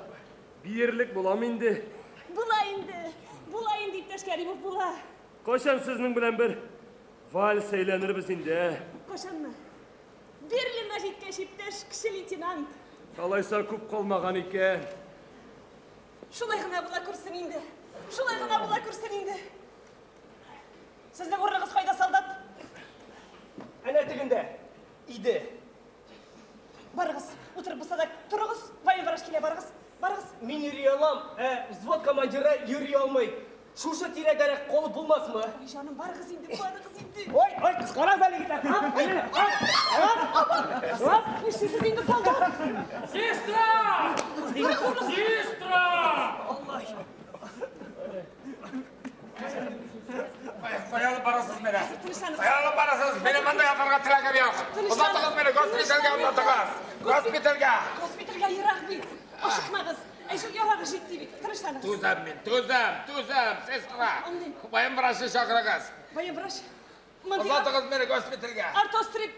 Speaker 4: биерлек булам инде.
Speaker 6: Була инде. Була инде, иптәш Кәримов, була.
Speaker 4: Кайчан сезнең белән бер Вальс әйләнербез инде, ә?
Speaker 6: Кашанмы? Берлинга җиткәч, иптәш кече лейтенант.
Speaker 4: Алайса күп калмаган икән.
Speaker 6: Шулай гына була күрсен инде. Шулай гына була күрсен инде. Сезнең урыныгыз кайда, солдат?
Speaker 8: Әнә тегендә. Иде.
Speaker 6: Барыгыз, утырып булса да торыгыз. Военврач килә, барыгыз. Барыгыз.
Speaker 8: Мин йөри алам, ә взвод командиры йөри алмый. Шушы тирәдәрәк калып булмасмы?
Speaker 6: Ой, җаным, барыгыз инде, барыгыз инде.
Speaker 8: Ой, ой, кыскарак әле егетләр.
Speaker 6: Ап, нишлисез инде, солдат?
Speaker 3: Сестра! Сестра!
Speaker 2: Кая алып барасыз мине?
Speaker 6: Тынычланыгыз.
Speaker 2: Кая алып барасыз? Мине монда ятарга теләгем юк. Озатыгыз мине госпитальгә, озатыгыз. Госпитальгә.
Speaker 6: Госпитальгә ерак бит. Ашыкмагыз. Әй, шул ярагыз җитте бит. Тынычланыгыз.
Speaker 2: Түзәм мин, түзәм, түзәм, сестра.
Speaker 6: Аңлыйм.
Speaker 2: Военврачны чакырыгыз.
Speaker 6: Военврач. Мондый
Speaker 2: Озатыгыз мине госпитальгә.
Speaker 6: Артострip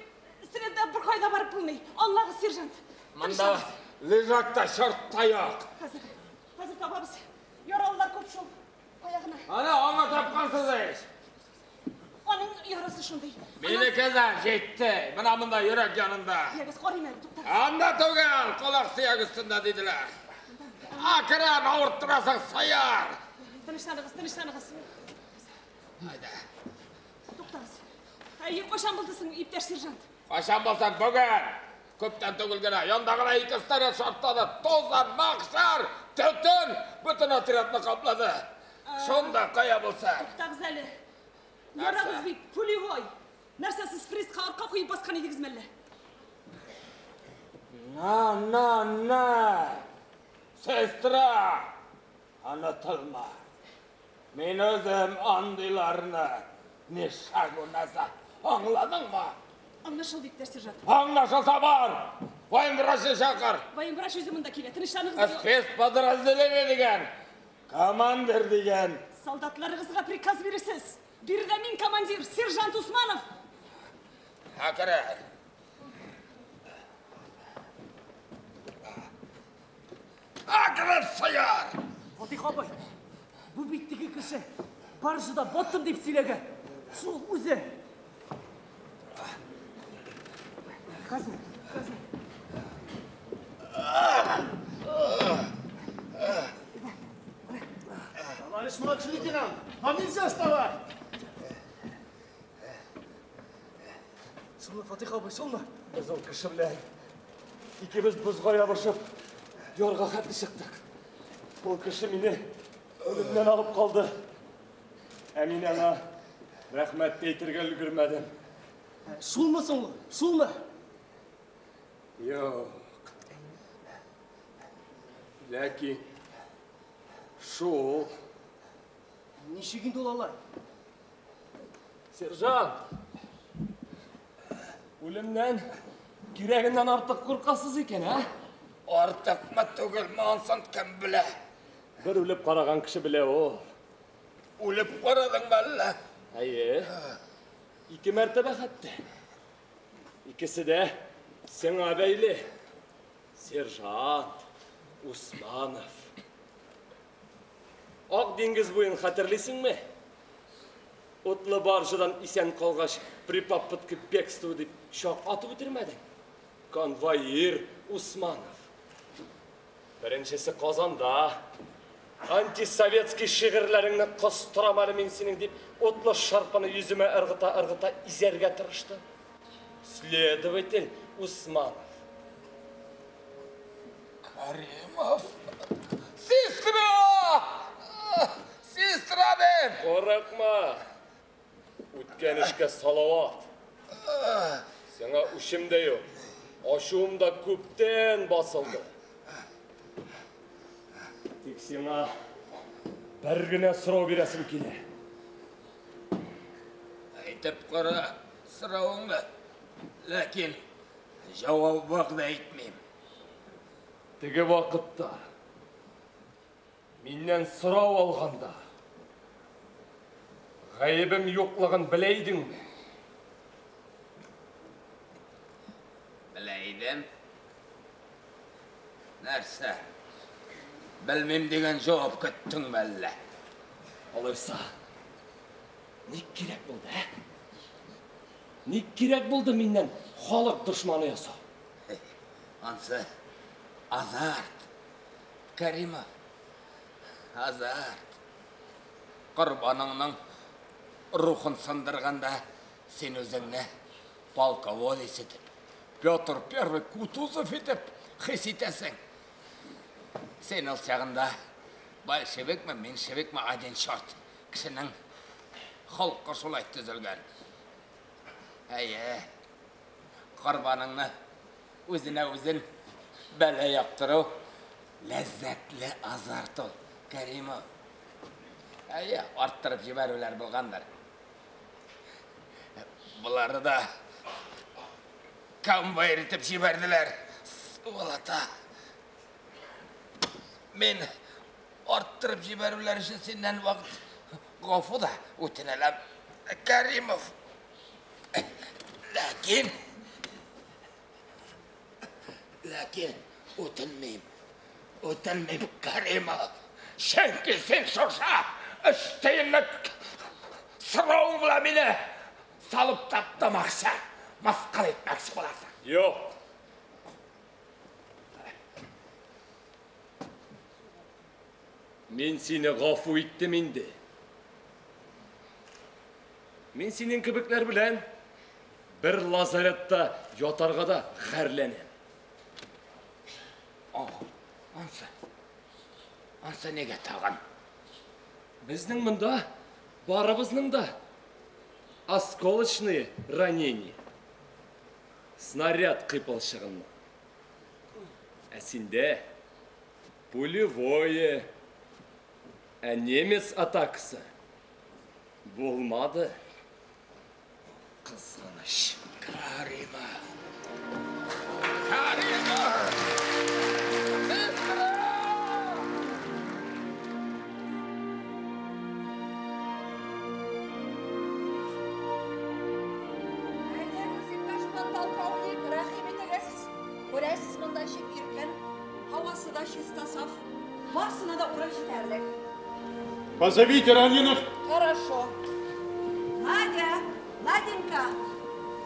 Speaker 6: средда бер кайда барып булмый. Аңлагыз, сержант.
Speaker 2: Монда лежакта черт та юк.
Speaker 6: Хәзер, хәзер табабыз. Яралылар күп шул. Кая гына.
Speaker 2: Ана аңа тапкансыз ич.
Speaker 6: Аның ярасы шундый.
Speaker 2: Минеке дә җитте. Менә монда йөрәк янында.
Speaker 6: Ягез, карыйм әле, туктагыз.
Speaker 2: Анда түгел, колак сөяк өстендә диделәр. Акрын авырттырасың, сыер.
Speaker 6: Тынычланыгыз, тынычланыгыз.
Speaker 2: Әйдә.
Speaker 6: Туктагыз. Әй, кайчан булды соң, иптәш сержант?
Speaker 2: Кайчан булсын бүген? Күптән түгел генә, янда гына ике снаряд шартлады. Тузан, мәхшәр, төтен бөтен отрядны каплады. Шунда кая булса.
Speaker 6: Туктагыз әле. Ярагыз бит, пулевой. Нәрсә сез фрицка арка куеп баскан идегезме әллә?
Speaker 2: На, на, на. Сестра, онытылма. Мин үзем андыйларны ни шагу назад. Аңладыңмы?
Speaker 6: Аңлашылды, иптәш сержант.
Speaker 2: Аңлашылса бар. Военврачны чакыр.
Speaker 6: Военврач үзе монда килә. Тынычланыгыз.
Speaker 2: Спецподразделение дигән, командир дигән.
Speaker 6: Солдатларыгызга приказ бирерсез. Биредә мин командир, сержант Усманов.
Speaker 2: Әкрен. Әкрен сыер!
Speaker 8: Фатих абый, бу бит теге кеше. Баржада баттым дип сөйләгән. Шул үзе.
Speaker 6: Хәзер, хәзер.
Speaker 1: Товарищ младший лейтенант, вам нельзя вставать!
Speaker 8: Шулмы, Фатих абый, шулмы?
Speaker 4: Без ул кеше белән икебез бозга ябышып ярга хәтле чыктык. Ул кеше мине үлемнән алып калды. Ә мин аңа рәхмәт тә әйтергә өлгермәдем.
Speaker 8: Шулмы соң, шулмы?
Speaker 4: Юк. Ләкин шул.
Speaker 8: Ничек инде ул алай?
Speaker 4: Сержант, үлемнән кирәгеннән артык куркасыз икән, ә?
Speaker 2: Артыкмы түгелме, ансын кем белә?
Speaker 4: Бер үлеп караган кеше белә ул.
Speaker 2: Үлеп карадыңмы әллә?
Speaker 4: Әйе. Ике мәртәбә хәтта. Икесе дә сиңа бәйле. Сержант Усманов. Ак диңгез буен хәтерлисеңме? Утлы баржадан исән калгач, при попытке бегства дип чак атып үтермәдең. Конвоир Усманов. Беренчесе Казанда. Антисоветский шигырьләреңне костырам әле мин синең дип, утлы шырпыны йөземә ыргыта-ыргыта изәргә тырышты. Следователь Усманов.
Speaker 2: Каримов. Сестра! Сестра дим!
Speaker 4: Курыкма. Үткән эшкә салават. Сиңа үчем дә юк. Ачуым да күптән басылды. Тик сиңа бер генә сорау бирәсем килә.
Speaker 2: Әйтеп кара соравыңны. Ләкин җавап вәгъдә итмим.
Speaker 4: Теге вакытта миннән сорау алганда гаебем юклыгын белә идеңме?
Speaker 2: Белә идем. Нәрсә? Белмим дигән җавап көттеңме әллә?
Speaker 4: Алайса, ник кирәк булды, ә? Ник кирәк булды миннән халык дошманы ясау?
Speaker 2: Ансы азарт. Кәримов. Азарт. Корбаныңның рухын сындырганда син үзеңне полководец итеп, Петр Первый Кутузов итеп хис итәсең. Син ул чагында большевикмы, меньшевикмы, один черт. Кешенең холкы шулай төзелгән. Әйе, корбаныңны үзенә үзен бәла яптыру ләззәтле азарт ул, Кәримов. Әйе, арттырып җибәрүләр булгандыр. Болары да конвейер итеп җибәрделәр. Сволота. Мин арттырып җибәрүләр өчен синнән вакыт гафу да үтенәләм, Кәримов. Ләкин ләкин үтенмим. Үтенмим, Кәримов. Чөнки син шушы өч тиенлек соравың белән мине салып таптамакчы, мыскыл итмәкче буласың.
Speaker 4: Юк. Мин сине гафу иттем инде. Мин синең кебекләр белән бер лазаретта ятарга да гарьләнәм.
Speaker 2: Ансы. Ансы нигә тагын?
Speaker 4: Безнең монда барыбызның да осколочные ранения. Снаряд кыйпылчыгыннан. Ә синдә пулевое. Ә немец атакасы булмады. Кызганыч.
Speaker 2: Кәримов. Кәримов! Сестра!
Speaker 6: Әйдәгез, иптәш подполковник, рәхим итегез. Күрәсез, монда ничек иркен, һавасы да чиста, саф. Барысына да урын җитәрлек.
Speaker 1: Позовите раненых.
Speaker 6: Хорошо. Надя, Наденька,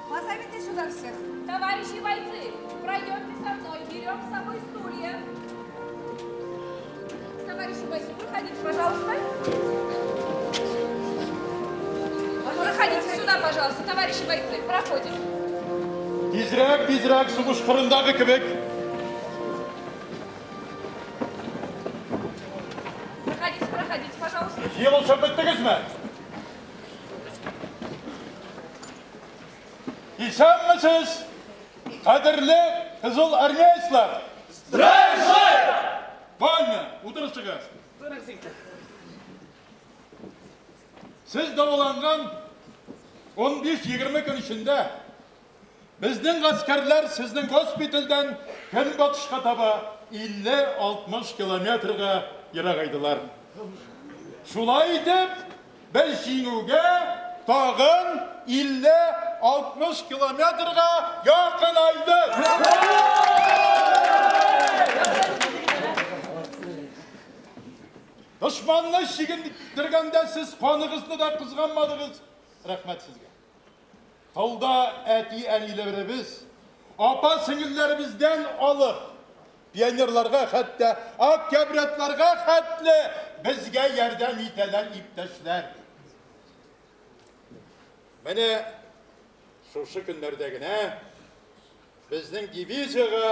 Speaker 6: позовите сюда всех.
Speaker 5: Товарищи бойцы, пройдемте со мной, берем с собой стулья. Товарищи бойцы, проходите, пожалуйста. Проходите сюда, пожалуйста, товарищи бойцы, проходим.
Speaker 1: Тизрәк, тизрәк, сугыш кырындагы кебек.
Speaker 5: Проходите, проходите, пожалуйста.
Speaker 1: Җыелышып беттегезме? Исәнмесез, кадерле кызыл армейцлар!
Speaker 4: Здравствуй!
Speaker 1: Вольно, утырышыгыз. Сез дәваланган 15-20 көн эчендә безнең гаскәрләр сезнең госпитальдән көнбатышка таба 50-60 километрга ерагайдылар. Шулай итеп, без җиңүгә тагын 50-60 километрга якынайдык. Дошманны чигендергәндә сез каныгызны да кызганмадыгыз. Рәхмәт сезгә. Тылда әти-әниләребез, апа-сеңелләребездән алып, пионерларга, хәтта октябрятларга хәтле безгә ярдәм итәләр иптәшләр. Менә шушы көннәрдә генә безнең дивизиягә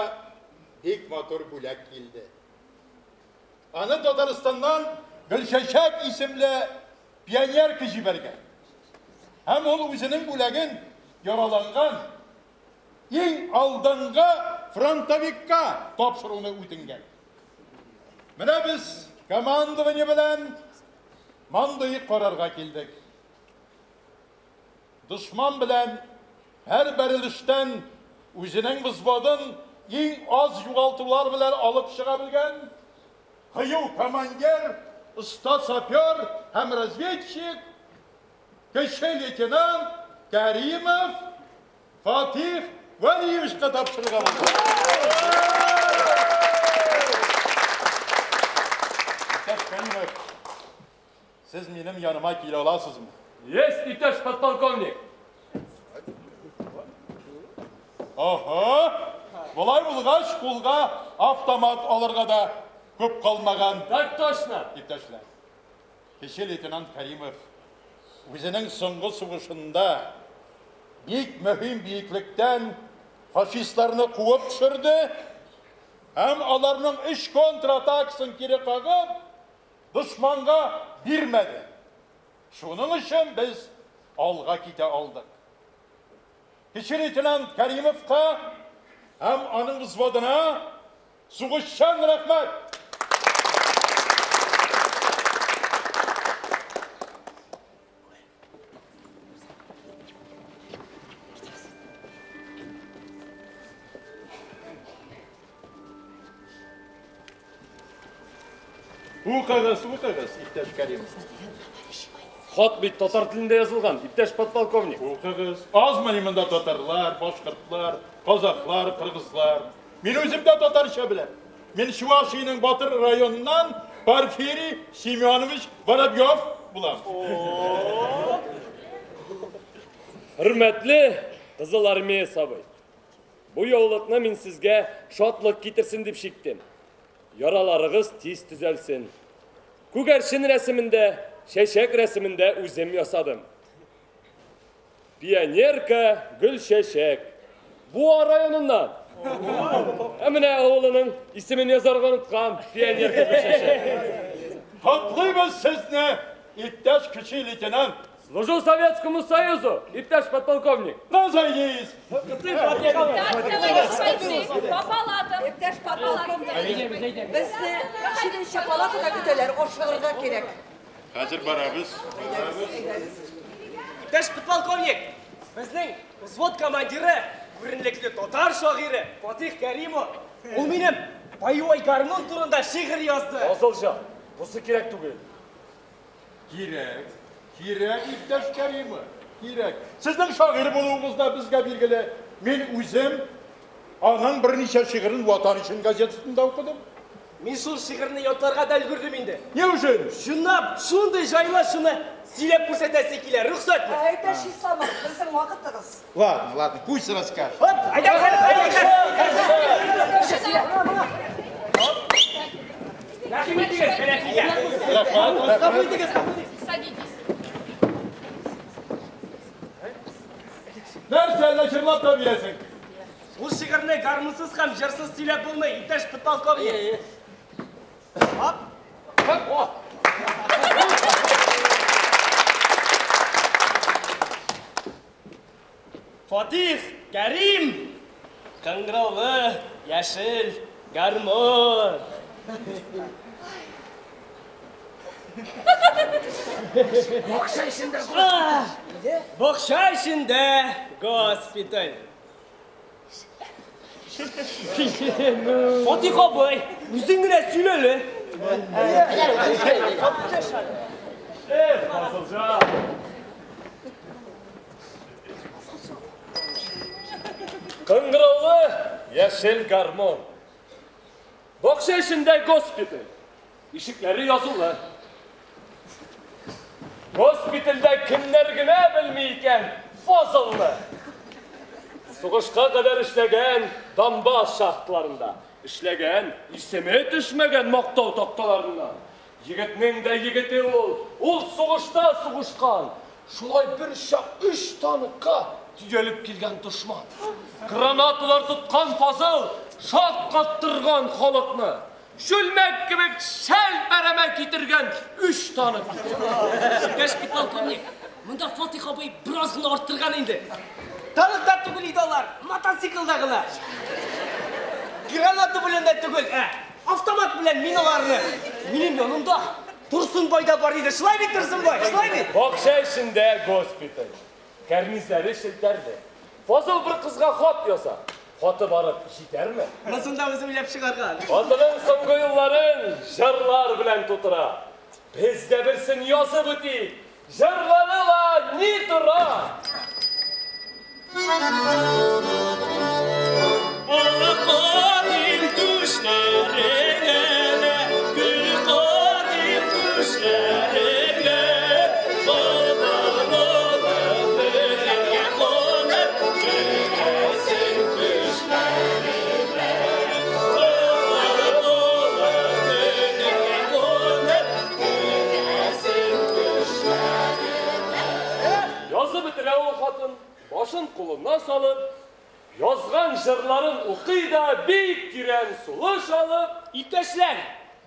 Speaker 1: бик матур бүләк килде. Аны Татарстаннан Гөлчәчәк исемле пионерка җибәргән. Һәм ул үзенең бүләген яраланган иң алдынгы фронтовикка тапшыруны үтенгән. Менә без командование белән мондый карарга килдек. Дошман белән һәр бәрелештән үзенең взводын иң аз югалтулар белән алып чыга белгән кыю командир, оста сапер һәм разведчик, кече лейтенант Кәримов Фатих Вәлиевичка тапшырырга булды. Иптәш Кәримов, сез минем яныма килә аласызмы?
Speaker 4: Есть, иптәш подполковник.
Speaker 9: Ага. Болай булгач, кулга автомат алырга да күп калмаган.
Speaker 4: Так точно.
Speaker 9: Иптәшләр. Кече лейтенант Каримов үзенең соңгы сугышында бик мөһим биеклектән фашистларны куып төшерде һәм аларның өч контратакасын кире кагып, дошманга бирмәде. Шуның өчен без алга китә алдык. Кече лейтенант Каримовка һәм аның взводына сугышчан рәхмәт! Укыгыз, укыгыз, иптәш Каримов.
Speaker 4: Хат бит татар телендә язылган, иптәш подполковник.
Speaker 9: Укыгыз. Азмыни монда татарлар, башкортлар, казахлар, кыргызлар. Мин үзем дә татарча беләм. Мин Чувашиянең Батыр районыннан Порфирий Семенович Воробьев булам.
Speaker 4: Хөрмәтле Кызыл Армия сабый. Бу яулыкны мин сезгә шатлык китерсен дип чиктем. Яраларыгыз тиз төзәлсен. Күгәрчен рәсемендә, чәчәк рәсемендә үзем ясадым. Пионерка Гөлчәчәк. Буа районыннан. Ә менә авылының исемен язарга оныткан. Пионерка Гөлчәчәк.
Speaker 9: Котлыйбыз сезне, иптәш кече лейтенант.
Speaker 4: Служу Советскому Союзу, иптәш подполковник.
Speaker 9: Разойдись!
Speaker 5: Так, товарищ бойцы, по палатам.
Speaker 6: Иптәш подполковник, безне җиденче палатада көтәләр, ашыгырга кирәк.
Speaker 9: Хәзер барабыз.
Speaker 8: Иптәш подполковник, безнең взвод командиры, күренекле татар шагыйре Фатих Кәримов, ул минем боевой гармун турында шигырь язды.
Speaker 4: Фазылҗан, бусы кирәк түгел.
Speaker 9: Кирәк, кирәк, иптәш Кәримов, кирәк. Сезнең шагыйрь булуыгыз да безгә билгеле. Мин үзем аның берничә шигырен Ватан өчен газетасында укыдым.
Speaker 8: Мин шул шигырьне ятларга да өлгердем инде.
Speaker 9: Ни өчен?
Speaker 8: Чынлап, шундый җайлы шуны сөйләп күрсәтәсе килә. Рөхсәтме?
Speaker 6: Иптәш Исламов, безнең вакытыгыз.
Speaker 9: Ладно, ладно, пусть расскажет.
Speaker 8: Хоп, әйдә, әйдә, Рәхим итегез, кәнәфигә.
Speaker 9: Рәхмәт,
Speaker 8: Кабул
Speaker 9: рәхмәт.
Speaker 8: итегез, кабул итегез.
Speaker 7: Садитесь.
Speaker 9: Нәрсә әллә җырлап та бирәсең?
Speaker 8: Ул шигырьне гармунсыз һәм җырсыз сөйләп булмый, иптәш подполковник. Хоп. Хоп. Фатих Кәрим, кыңгыраулы яшел гармун.
Speaker 2: Бакча эчендә
Speaker 8: Бакча эчендә госпиталь. Фатих абый, үзең генә сөйлә әле.
Speaker 4: Эх, Фазылҗан. Кыңгыраулы яшел гармун. Бакча эчендә госпиталь. Ишекләре язулы. Госпитальдә кемнәр генә белми икән Фазылны. Сугышка кадәр эшләгән Донбасс шахталарында, эшләгән, исеме төшмәгән мактау такталарына. Егетнең дә егете ул, ул сугышта сугышкан. Шулай бер чак өч танкка төялеп килгән дошман. Гранаталар тоткан Фазыл шаккаттырган халыкны. Чүлмәк кебек шәл-пәрәмә китергән өч танк.
Speaker 8: Иптәш подполковник, монда Фатих абый бераз гына арттырган инде. Танкта түгел иде алар, мотоциклда гына. Граната белән дә түгел, ә автомат белән миналарны. Минем янымда Турсынбай да бар иде. Шулай бит, Турсынбай, шулай бит?
Speaker 4: Бакча эчендә госпиталь. Кәрнизләре челтәрле. Фазыл бер кызга хат яза. Хаты барып җитәрме?
Speaker 8: Монысын да үзе уйлап чыгарган.
Speaker 4: Хатының соңгы юлларын җырлар белән тутыра. Без дә берсен язып үтик. Җырлары ла ни тора?
Speaker 8: Алла түшләреңә дә, гөл кадим түшләреңә, бала бала бергә кунып киләсең.
Speaker 4: хатын, башын кулына салып, язган җырларын укый да бик тирән сулыш алып.
Speaker 8: Иптәшләр,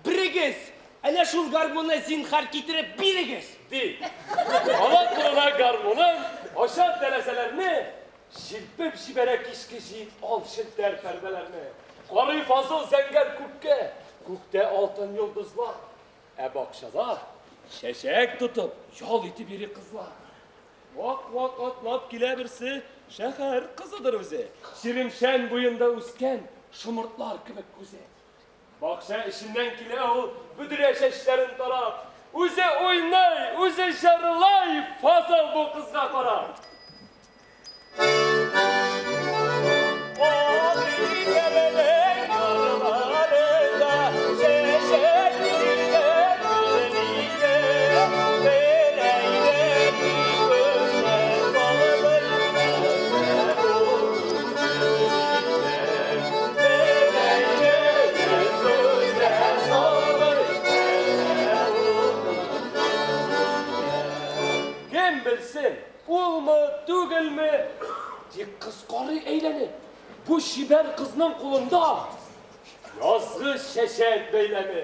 Speaker 8: берегез, әнә шул гармунны зинһар китереп бирегез!
Speaker 4: Ди. Ала кулына гармунын, ача тәрәзәләрне, җилпеп җибәрә кичке җил ал челтәр пәрдәләрне. Карый Фазыл зәңгәр күккә, күктә алтын йолдызлар. Ә бакчада чәчәк тотып, ял итеп йөри кызлар. Вак-вак атлап килә берсе, шәһәр кызыдыр үзе. Чирмешән буенда үскән шомыртлар кебек күзе. Бакча эченнән килә ул, бөдрә чәчләрен тарап. Үзе уйный, үзе җырлый, Фазыл бу кызга карап. Кем белсен, улмы, түгелме? Тик кыз карый әйләнеп. Бу чибәр кызның кулында язгы чәчәк бәйләме.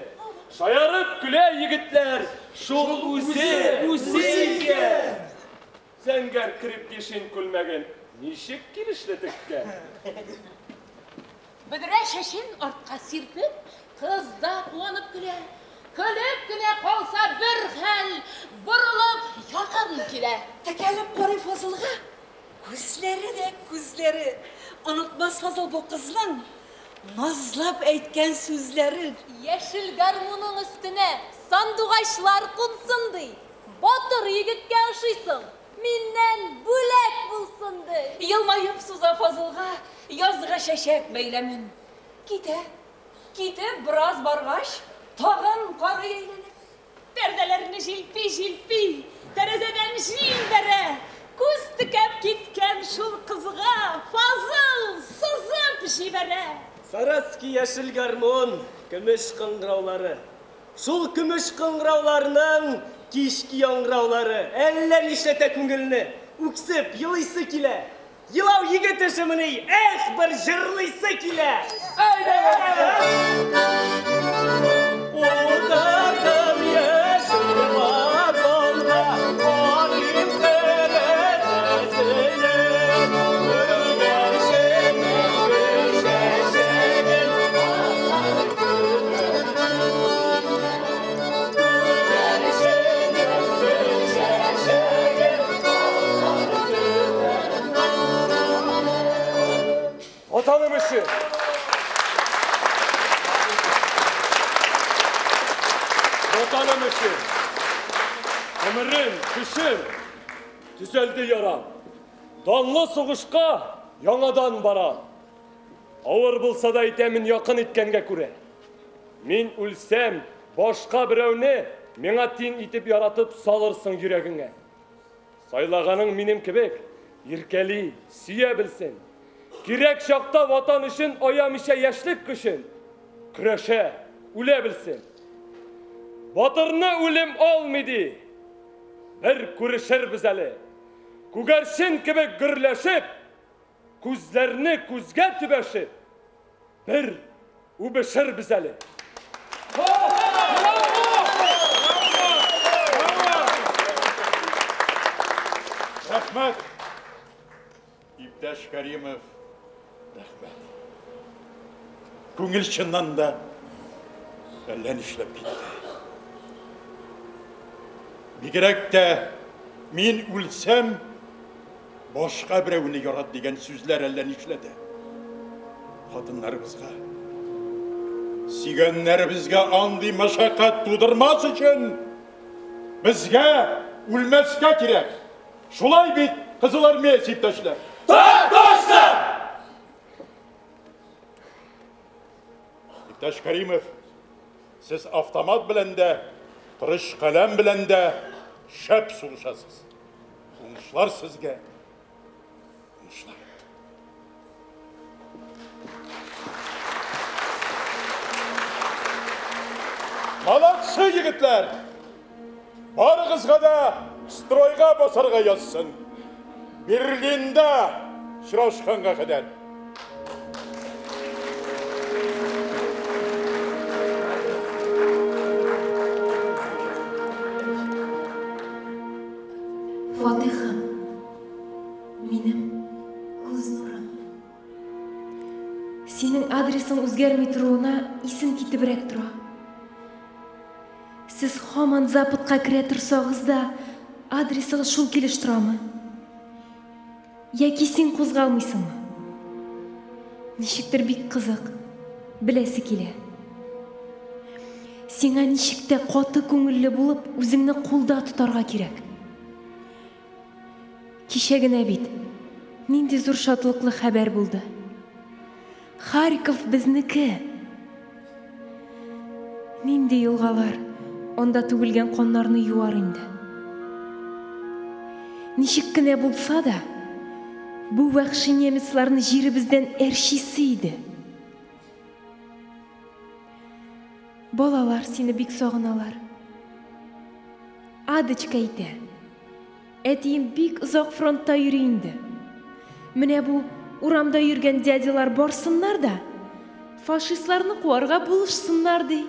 Speaker 4: Шаярып көлә егетләр, шул үзе, үзе икән. Зәңгәр крепдешин күлмәген ничек килешле теккән.
Speaker 7: Бөдрә чәчен артка сирпеп, кыз да куанып көлә. Көлеп кенә калса бер хәл, борылып якын килә.
Speaker 10: Текәлеп карый Фазылга, күзләре дә күзләре. Онытмас Фазыл бу кызның назлап әйткән сүзләрен.
Speaker 5: Яшел гармуның өстенә сандугачлар кунсын ди. Батыр егеткә ошыйсың, миннән бүләк булсын ди.
Speaker 7: Елмаеп суза Фазылга язгы чәчәк бәйләмен. Китә, китеп бераз баргач, тагын карый әйләнеп. Пәрдәләрне җилпи-җилпи, тәрәзәдән җил бәрә. Күз текәп киткән шул кызга Фазыл сызып җибәрә.
Speaker 8: Саратский яшел гармун, көмеш кыңгыраулары. Шул көмеш кыңгырауларның кичке яңгыраулары әллә нишләтә күңелне. Үксеп, елыйсы килә. Елау егет эшемени, эх, бер җырлыйсы килә. Утырдым яшел вагонга, карыйм тәрәзәсенә. Күгәрченнең гөл чәчәген Күгәрченнең гөл чәчәген
Speaker 4: Ватаным өчен! Ватаным өчен! Гомерем, көчем төзәлде ярам. Данлы сугышка яңадан барам. Авыр булса да әйтәмен якын иткәнгә күрә. Мин үлсәм, башка берәүне миңа тиң итеп яратып салырсың йөрәгеңә. Сайлаганың минем кебек иркәли, сөя белсен. Кирәк чакта ватан өчен аямыйча яшьлек көчен көрәшә, үлә белсен. Батырны үлем алмый ди. Бер күрешербез әле. Күгәрчен кебек гөрләшеп, күзләрне күзгә төбәшеп, бер үбешербез әле.
Speaker 9: Рәхмәт, иптәш Каримов, рәхмәт. Күңел чыннан да әллә нишләп китте. Бигрәк тә мин үлсәм, башка берәүне ярат дигән сүзләр әллә нишләде. Хатыннарыбызга, сөйгәннәребезгә андый мәшәкать тудырмас өчен безгә үлмәскә кирәк. Шулай бит, Кызыл Армия иптәшләр.
Speaker 4: Так точно!
Speaker 9: Иптәш Каримов, сез автомат белән дә, корыч каләм белән дә шәп сугышасыз. Уңышлар сезгә. Уңышлар. Молодцы, егетләр! Барыгызга да стройга басарга язсын. Берлинда очрашканга кадәр.
Speaker 5: Фатыйхым, минем күз нурым. Синең адресың үзгәрми торуына исем китебрәк тора. Сез һаман Западка керә торсагыз да, адресыгыз шул килеш торамы? Яки син кузгалмыйсыңмы? Ничектер бик кызык, беләсе килә. Сиңа ничек тә каты күңелле булып, үзеңне кулда тотарга кирәк. Кичә генә бит нинди зур шатлыклы хәбәр булды. Харьков безнеке! Нинди елгалар анда түгелгән каннарны юар инде. Ничек кенә булса да, бу вәхши немецларны җиребездән әрчисе иде. Балалар сине бик сагыналар. Адочка әйтә. Әтием бик озак фронтта йөри инде. Менә бу урамда йөргән дядялар барсыннар да, фашистларны куарга булышсыннар, ди.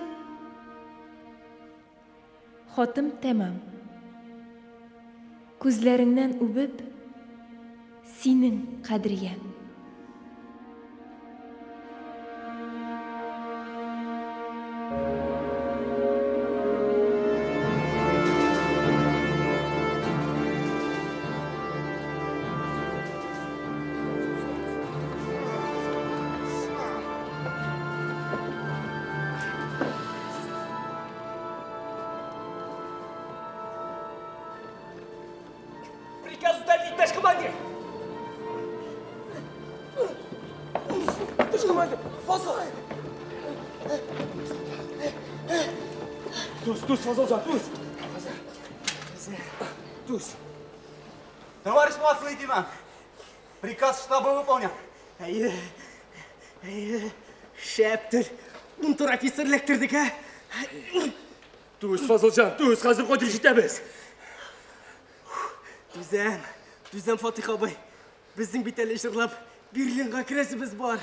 Speaker 5: Хатым тәмам. Күзләреңнән үбеп, синең Кадрия.
Speaker 8: Приказ удалить, товарищ командир! Товарищ командир, Фазыл!
Speaker 4: Түз, түз, Фазылҗан, түз!
Speaker 8: Түз.
Speaker 11: Товарищ младший лейтенант, приказ штаба выполнен.
Speaker 8: Әйе, әйе, шәптер. Унтер-офицер эләктердек, ә?
Speaker 4: Түз, Фазылҗан, түз, хәзер кайтып җитәбез.
Speaker 8: Түзәм, түзәм, Фатих абый. Безнең бит әле җырлап Берлинга керәсебез бар.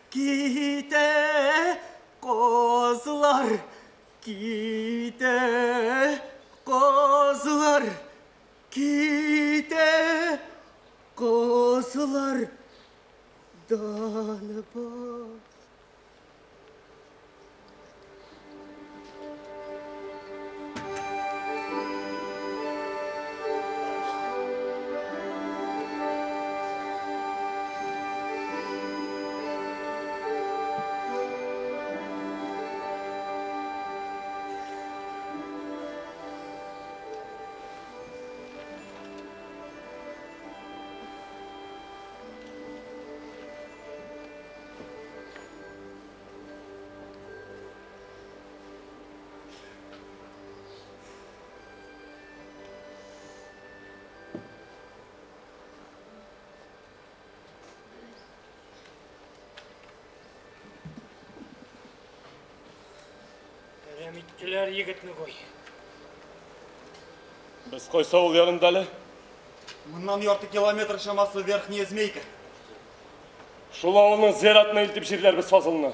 Speaker 8: Китә казлар, китә казлар, китә казлар. Донбасс.
Speaker 3: Әрәм иттеләр егетне гуй.
Speaker 4: Без кайсы авыл янында әле?
Speaker 11: Моннан ярты километр чамасы Верхняя Змейка.
Speaker 4: Шул авылның зиратына илтеп җирләрбез Фазылны.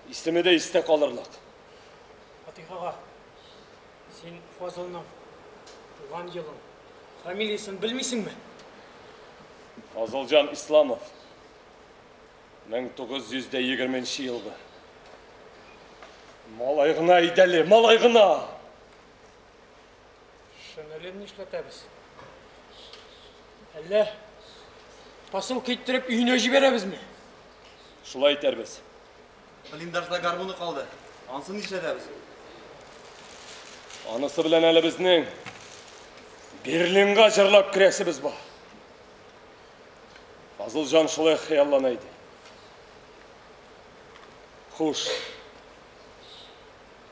Speaker 4: Исеме дә истә калырлык.
Speaker 3: Фатих ага, син Фазылның туган елын, фамилиясен белмисеңме?
Speaker 4: Фазылҗан Исламов. 1920 елгы. Малай гына иде әле, малай гына!
Speaker 3: Шинелен нишләтәбез? Әллә посылка иттереп өенә җибәрәбезме?
Speaker 4: Шулай итәрбез.
Speaker 11: Блиндажда гармуны калды. Ансын нишләтәбез?
Speaker 4: Анысы белән әле безнең Берлинга җырлап керәсебез бар. Фазылҗан шулай хыяллана иде. Хуш.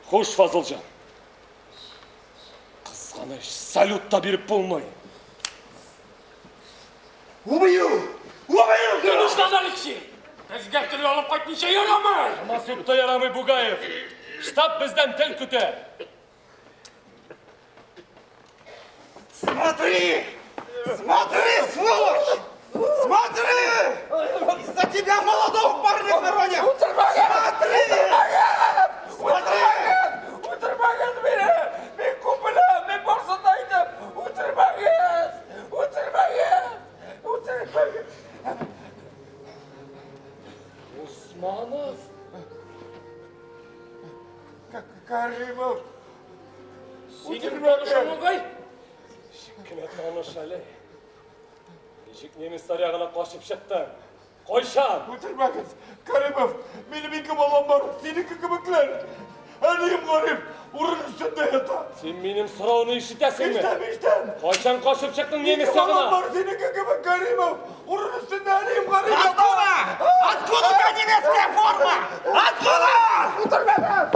Speaker 4: Хуш, Фазылҗан. Кызганыч, салют та биреп булмый.
Speaker 11: Убью! Убью!
Speaker 3: Тынычлан, Алексей! Безгә тел алып кайтмыйча ярамый!
Speaker 4: Самосуд та ярамый, Бугаев. Штаб бездән тел көтә.
Speaker 11: Смотри!
Speaker 12: Смотри, сволочь! Смотри! Из-за тебя молодого парня хоронят! Смотри! Смотри!
Speaker 2: Үтермәгез мине! Мин күп беләм, мин барысын да әйтәм! Үтермәгез! Үтермәгез! Үтермәгез!
Speaker 4: Усманов!
Speaker 2: Каримов!
Speaker 4: Синең танышың бугай? Ничек кенә таныш әле. Ничек немецлар ягына качып чыктың? Кайчан?
Speaker 9: Үтермәгез! Каримов, минем ике балам бар, синеке кебекләр. Әнием гарип, урын өстендә ята.
Speaker 4: Син минем сорауны ишетәсеңме?
Speaker 9: Ишетәм, ишетәм.
Speaker 4: Кайчан качып чыктың немец
Speaker 9: Ике балам
Speaker 4: ягына?
Speaker 9: бар, синеке кебек, Каримов. Урын өстендә әнием гарип ята.
Speaker 12: Откуда? Откуда у тебя немецкая форма? Откуда?
Speaker 2: Үтермәгез!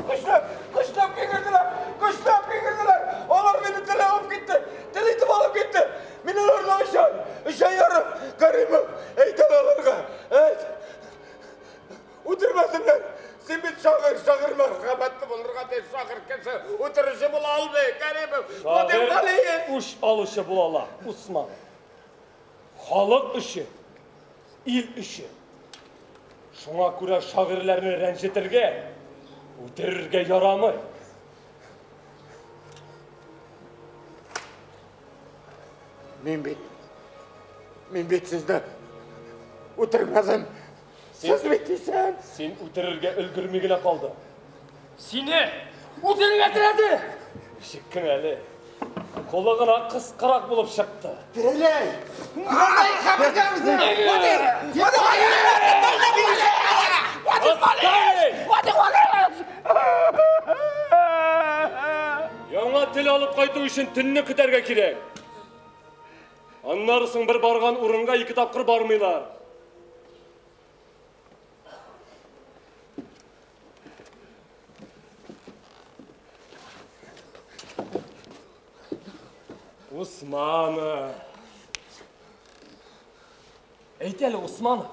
Speaker 2: Көчләп, көчләп кигерделәр! Көчләп кигерделәр! Алар мине тел алып китте! Тел итеп алып китте! Мин аларга өч ай, өч ай ярым! Каримов, әйт аларга, әйт! Үтермәсеннәр! Син бит шагыйрь, шагыйрь мәрхәмәтле булырга тиеш, шагыйрь кеше үтерүче була алмый, Каримов! Фатих
Speaker 4: Шагыйрь
Speaker 2: Галиев!
Speaker 4: үч алучы була ала, Усман. Халык өчен, ил өчен. Шуңа күрә шагыйрьләрне рәнҗетергә, үтерергә ярамый.
Speaker 2: Мин бит сезне үтермәдем. Сез бит исән.
Speaker 4: Син үтерергә өлгерми генә калдың.
Speaker 8: Сине үтерергә теләде!
Speaker 4: Ничек кенә әле. Кулы гына кыскарак булып чыкты.
Speaker 12: Тереләй!
Speaker 4: Яңа тел алып кайту өчен төнне көтәргә кирәк. Аннары соң бер барган урынга ике тапкыр бармыйлар. Усманов. Әйт әле, Усманов.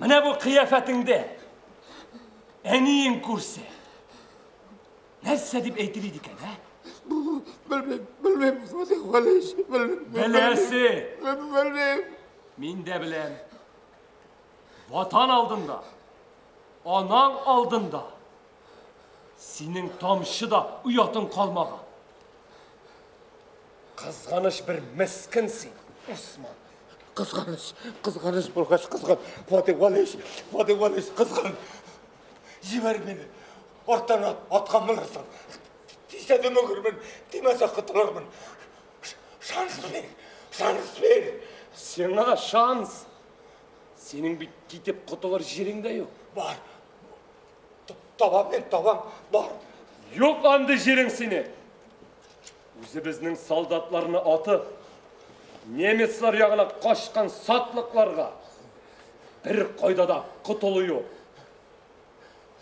Speaker 4: Менә бу кыяфәтеңдә әниең күрсә, нәрсә дип әйтер иде икән, ә?
Speaker 2: Белмим, белмим, Фатих Галиевич, белмим.
Speaker 4: Беләсең.
Speaker 2: Белмим.
Speaker 4: Мин дә беләм. Ватан алдында, анаң алдында синең тамчы да оятың калмаган. Кызганыч бер мескен син, Усман.
Speaker 2: Кызганыч, кызганыч булгач, кызган. Фатих Галиевич, Фатих Галиевич, кызган. Җибәр мине. Арттан ат, аткан булырсың. Тисә дөмегермен, тимәсә котылырмын. Шанс бир, шанс бир.
Speaker 4: Сиңа шанс. Синең бит китеп котылыр җирең дә юк.
Speaker 2: Бар. Табам мин, табам, бар.
Speaker 4: Юк андый җирең сине. Үзебезнең солдатларны атып, немецлар ягына качкан сатлыкларга бер кайда да котылу юк.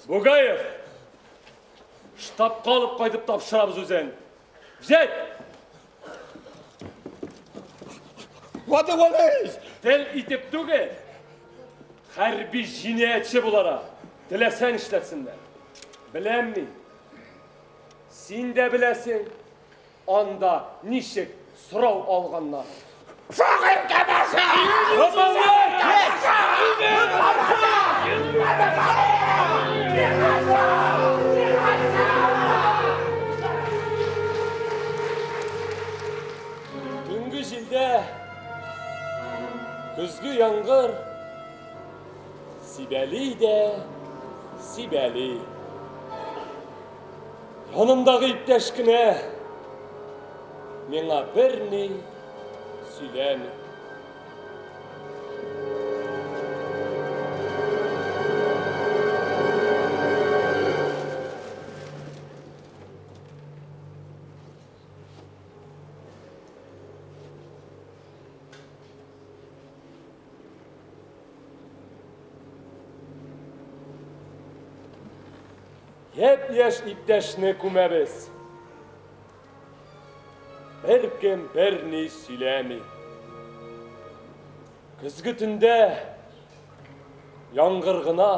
Speaker 4: Бугаев, штабка алып кайтып тапшырабыз үзен. Взять!
Speaker 2: Фатих Галиевич!
Speaker 4: Тел итеп түгел, хәрби җинаятьче буларак, теләсә нишләтсеннәр. Беләм мин. Син дә беләсең, анда ничек сорау алганнар.
Speaker 2: Шагыйрь кәмәсе!
Speaker 4: Төнге җилдә көзге яңгыр сибәли дә сибәли. Янымдагы иптәш кенә миңа берни сөйләми. Япь-яшь иптәшне күмәбез. Беркем берни сөйләми. Көзге төндә яңгыр гына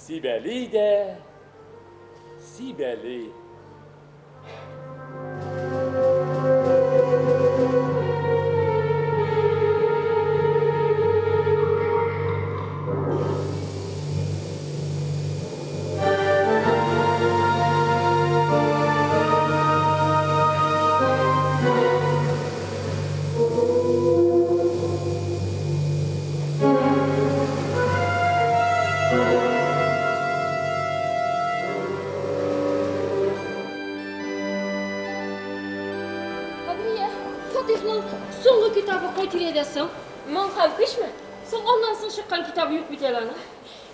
Speaker 4: сибәли дә сибәли.
Speaker 7: Фатихның соңгы китабы кай тирәдә соң?
Speaker 5: Моң һәм көчме?
Speaker 7: Соң аннан соң чыккан китабы юк бит әле аның.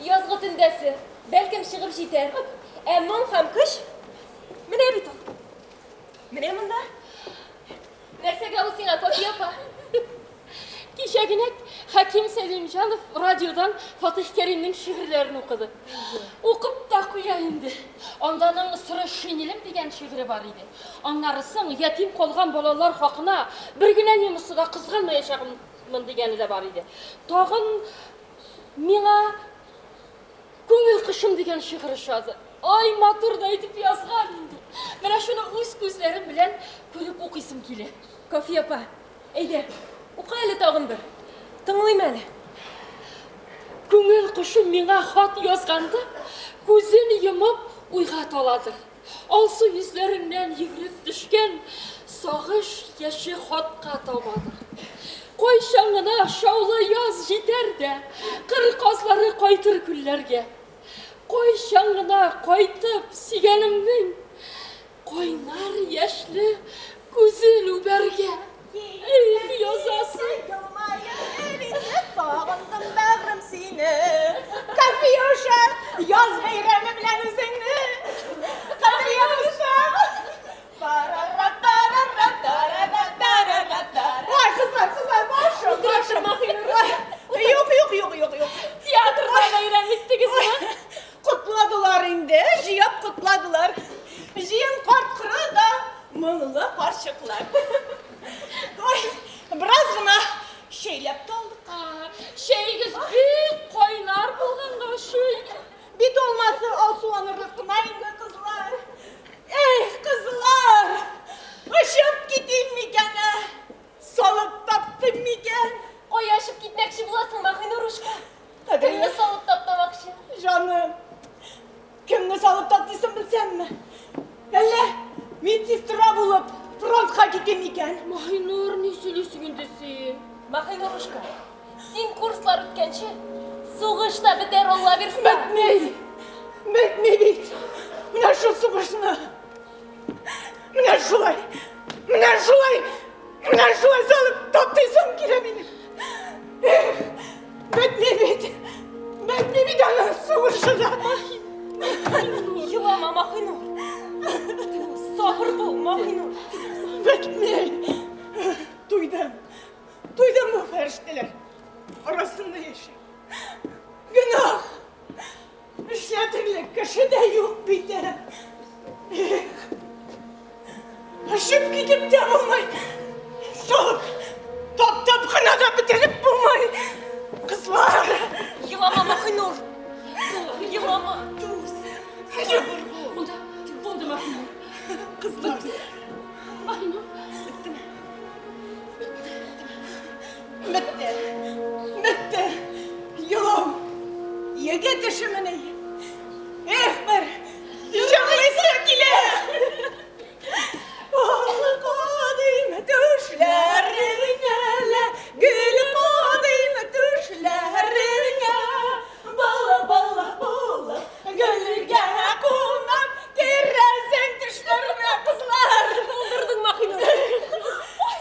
Speaker 5: Язгы төндәсе, бәлкем чыгып җитәр. Ә моң һәм көч? Менә бит ул. Менә монда. Нәрсәгә ул сиңа, Кафия апа?
Speaker 7: Кичәгенәк Хәким Сәлимҗанов радиодан Фатих Кәримнең шигырьләрен укыды. Укып та куя инде. Анда аның Соры шинелем дигән шигыре бар иде. Аннары соң ятим калган балалар хакына бер генә немецны да кызганмаячагымын дигәне дә бар иде. Тагын миңа Күңел кошым дигән шигырь ошады. Ай, матур да итеп язган инде. Менә шуны үз күзләрем белән күреп укыйсым килә.
Speaker 5: Кафия апа, әйдә, укы әле тагын бер. Тыңлыйм әле.
Speaker 7: Күңел кошым миңа хат язганда, күзен йомып уйга таладыр. Алсу йөзләреңнән йөгереп төшкән сагыш яше хатка тамадыр. Кайчан гына шаулы яз җитәр дә, кыр казлары кайтыр күлләргә. Кайчан гына кайтып сөйгәнемнең кайнар яшьле күзен үбәргә. Эх, язасы.
Speaker 6: Сагындым бәгърем сине. Кафиюша, яз бәйрәме белән үзеңне. Кадрия дустым. Ой, кызлар, кызлар, башым, башым. Юк, юк, юк, юк, юк.
Speaker 7: Театрда бәйрәм иттегезме?
Speaker 6: Котладылар инде, җыяп котладылар. Җыен карт-коры да, моңлы карчыклар. Ой, бераз гына чәйләп тә алдык.
Speaker 7: Чәегез бик кайнар булганга ошый.
Speaker 6: Бит алмасы алсуланырлык кына инде, кызлар. Эх, кызлар! Очып китим микән, ә? Салып таптым микән?
Speaker 5: Кая очып китмәкче буласың, Маһинурушка?
Speaker 6: Кадерле
Speaker 5: Кемне салып таптамакчы?
Speaker 6: Җаным, кемне салып таптыйсың белсәмме? Әллә медсестра булып фронтка китим микән?
Speaker 7: Маһинур, ни сөйлисең инде син?
Speaker 5: Маһинурушка, син курслар үткәнче, сугыш та бетәр, Алла бирса.
Speaker 6: Бетми! Бетми бит! Менә шул сугышны! Менә шулай! Менә шулай! Менә шулай салып таптыйсым килә минем! Эх, бетми бит! Бетми бит аның сугышы да!
Speaker 5: Елама, Маһинур. Сабыр бул, Маһинур.
Speaker 6: Бетми! Туйдым! Туйдым бу фәрештәләр арасында яшәп. Гөнаһ! Эшләтерлек кеше дә юк бит. Эх! Очып китеп тә булмый. Салып, таптап кына да бетереп булмый. Кызлар!
Speaker 5: Елама, Маһинур. Елама. Түз.
Speaker 7: Сабыр бул. Булды, булды, Маһинур.
Speaker 6: Кызлар.
Speaker 7: Маһинур.
Speaker 6: Бетте. Бетте. Елау. Егет эшемени. Эх, бер җырлыйсы килә. Ал кадыйм төшләреңә, гөл кадыйм төшләреңә. Бала, бала, бала, гөлгә кунам, керәсең төшләремә, кызлар.
Speaker 5: Булдырдың, Маһинур. Ой,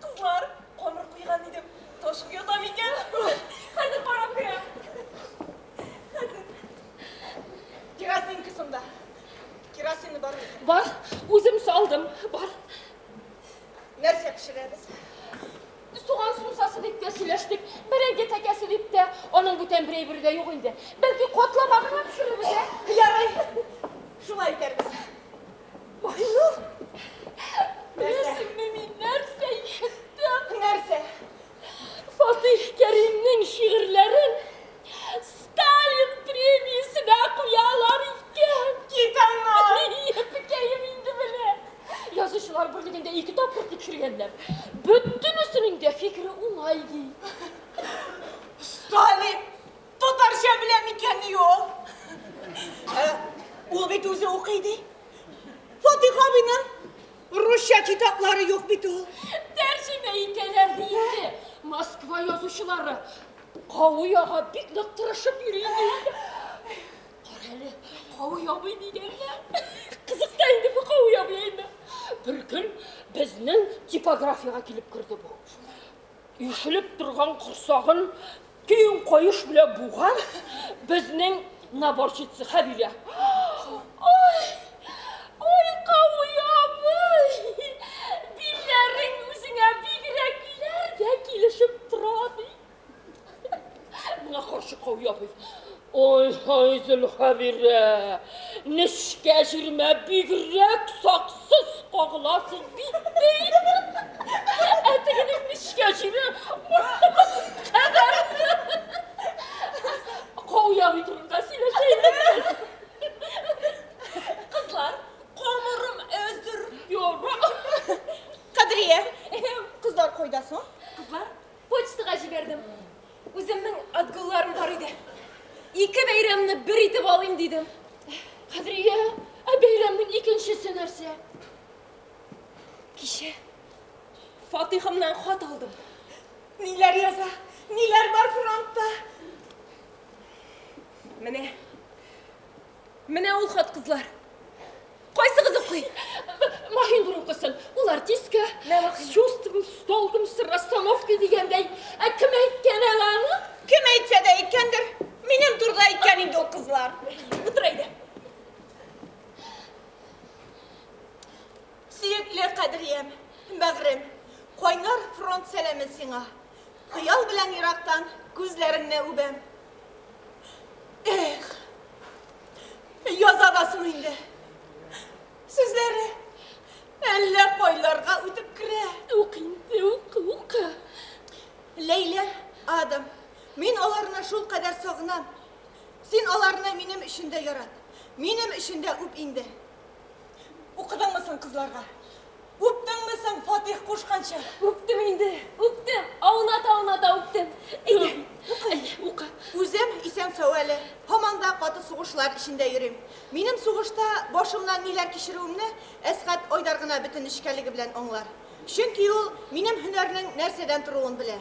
Speaker 5: кызлар, камыр куйган идем. Ташып ята микән? Хәзер карап керәм.
Speaker 6: Хәзер. Керосин кысымда. Керосины бар микән?
Speaker 7: Бар, үзем салдым, бар.
Speaker 6: Нәрсә пешерәбез?
Speaker 7: Суган сумсасы дип тә сөйләштек, бәрәңге тәкәсе дип тә. Аның бүтән бер әйбере дә юк инде. Бәлки катлама гына пешерербез, ә?
Speaker 6: Ярый, шулай итәрбез.
Speaker 7: Маһинур, беләсеңме, мин нәрсә ишеттем?
Speaker 6: Нәрсә?
Speaker 7: Фатих Кәримнең шигырьләрен Сталин премиясенә куялар икән.
Speaker 6: Кит аннан!
Speaker 7: Әпекәем инде белә. Язучылар берлегендә ике тапкыр тикшергәннәр. Бөтенесенең дә фикере уңай ди.
Speaker 6: Сталин татарча белә микәнни ул? Ул бит үзе укый ди. Фатих абыйның русча китаплары юк бит ул.
Speaker 7: Тәрҗемә итәләр ди инде. Москва язучылары Кави ага бик нык тырышып йөри инде. Кара әле, Кави абый дигәннәр. Кызык та инде бу Кави абый әйме. Бер көн безнең Типографиягә килеп керде бу. Ишелеп торган корсагын киң каеш белән буган безнең наборщица Хәбирә. Ой, ой, Кауи абый, билләрең үзеңә бигрәкләр дә килешеп тора, ди. Моңа каршы Кауи абый. Ой, ой, Зөлхәбирә, нечкә җиремә бигрәк саксыз кагыласың бит, ди. Ә тегенең нечкә җире кадәр. Кауи абый турында сөйләшә идек.
Speaker 5: Кызлар, камырым әзер.
Speaker 6: Кадрия, кызлар кайда соң?
Speaker 5: Кызлар, почтага җибәрдем. Үземнең отгулларым бар иде. Ике бәйрәмне бер итеп алыйм дидем.
Speaker 7: Кадрия, ә бәйрәмнең икенчесе нәрсә?
Speaker 5: Кичә Фатихымнан хат алдым.
Speaker 6: Ниләр яза? Ниләр бар фронтта?
Speaker 5: Менә. Менә ул хат, кызлар. Кайсыгыз укый?
Speaker 7: Маһинур укысын. Ул артистка. С чувством, с толком, с расстановкой дигәндәй. Ә кем әйткән әле аны?
Speaker 6: Кем әйтсә дә әйткәндер. Минем турыда әйткән инде ул, кызлар.
Speaker 5: Утыр әйдә.
Speaker 6: Сөекле Кадриям, бәгърем, кайнар фронт сәламе сиңа. Хыял белән ерактан күзләреңне үбәм. Эх, яза да соң инде. Сүзләре әллә кайларга үтеп керә.
Speaker 7: Укы инде, укы, укы.
Speaker 6: Ләйлә, Адам, мин аларны шул кадәр сагынам. Син аларны минем өчен дә ярат. Минем өчен дә үп инде. Укыдыңмы соң кызларга? Үптеңме соң Фатих кушканча?
Speaker 5: Үптем инде, үптем. Ауната-ауната үптем. Әйдә, укы.
Speaker 7: Укы.
Speaker 6: Үзем исән-сау әле. Һаман да каты сугышлар эчендә йөрим. Минем сугышта башымнан ниләр кичерүемне Әсгать Айдар гына бөтен нечкәлеге белән аңлар. Чөнки ул минем һөнәрнең нәрсәдән торуын белә.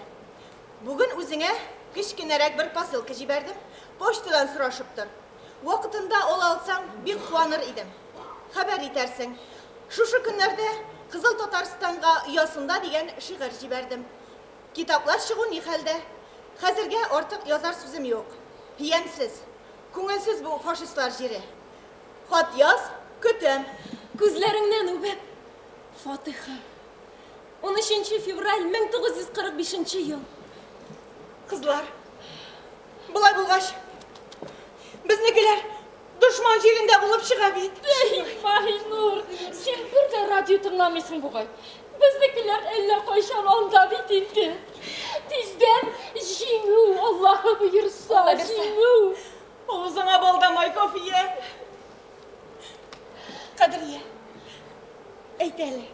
Speaker 6: Бүген үзеңә кечкенәрәк бер посылка җибәрдем. Почтадан сорашып тор. Вакытында ала алсаң, бик куаныр идем. Хәбәр итәрсең. Шушы көннәрдә Кызыл Татарстанга Оясында дигән шигырь җибәрдем. Китаплар чыгу ни хәлдә? Хәзергә артык язар сүзем юк. Ямьсез, күңелсез бу фашистлар җире. Хат яз, көтәм.
Speaker 5: Күзләреңнән үбеп, Фатыйха. 13 февраль 1945 ел.
Speaker 6: Кызлар, болай булгач, безнекеләр дошман җирендә булып чыга бит.
Speaker 7: Әй, Маһинур, син бер дә радио тыңламыйсың бугай. Безнекеләр әллә кайчан анда бит инде. Тиздән җиңү, Аллаһы боерса, җиңү.
Speaker 6: Авызыңа бал да май, Кафия. Кадрия, әйт әле,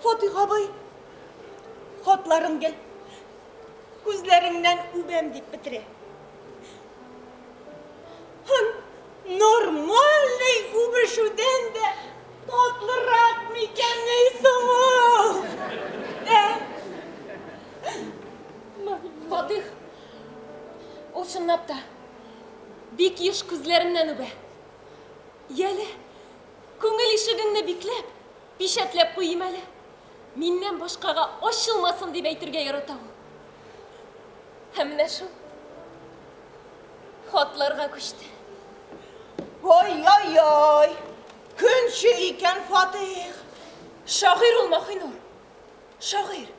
Speaker 6: Фатих абый хатларын гел күзләреңнән үбәм дип бетерә. Һәм нормальный үбешүдән дә татлырак микәнни соң ул? Ә?
Speaker 5: Фатих, ул чынлап та бик еш күзләремнән үбә. Яле, күңел ишегеңне бикләп, пичәтләп куйыйм әле. Миннән башкага ачылмасын дип әйтергә ярата ул. Һәм менә шул хатларга күчте.
Speaker 6: Ой-ой-ой, көнче икән Фатих.
Speaker 5: Шагыйрь ул, Маһинур. Шагыйрь.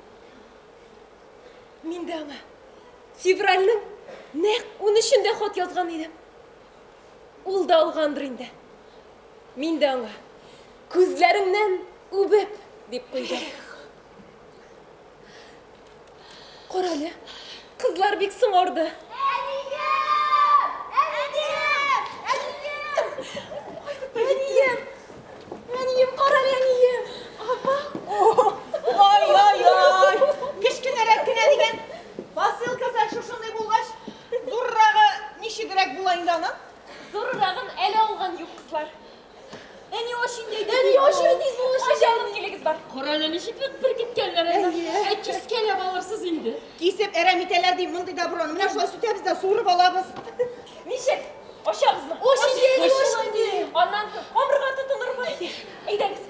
Speaker 5: Мин дә аңа февральнең нәкъ 13-ендә хат язган идем. Ул да алгандыр инде. Мин дә аңа күзләреңнән үбеп дип куйдым. Карале, кызлар бик соңарды.
Speaker 6: Әнием! Әнием! Әнием!
Speaker 5: Әнием! Әнием, карале, әнием! Апа!
Speaker 6: Ай-ай-ай! Кечкенәрәк кенә дигән посылкасы шушындый булгач, зуррагы ничегрәк була инде аның?
Speaker 5: Зуррагын әле алган юк, кызлар.
Speaker 6: Әни, аш инде,
Speaker 7: Әни, аш инде, тиз бул,
Speaker 5: аш алып килегез бар.
Speaker 7: Карале, ничек нык беркеткәннәр әле. Ә кискәләп алырсыз инде.
Speaker 6: Кисеп әрәм итәләр ди мондый доброны. Менә шулай сүтәбез дә суырып алабыз.
Speaker 5: Ничек? Ашабызмы?
Speaker 7: Аш инде, әни, аш инде.
Speaker 5: Аннан соң камырга тотынырбыз. Әйдәгез.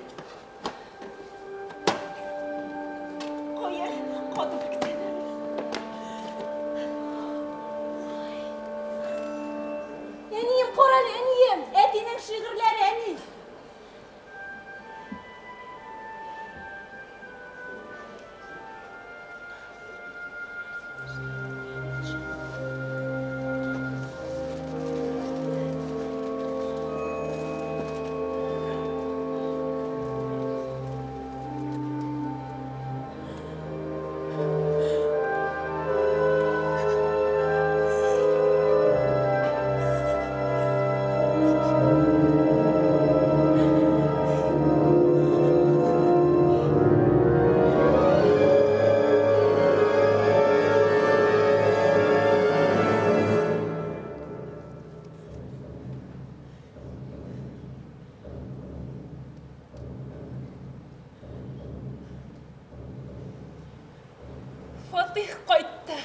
Speaker 5: Фатих кайтты.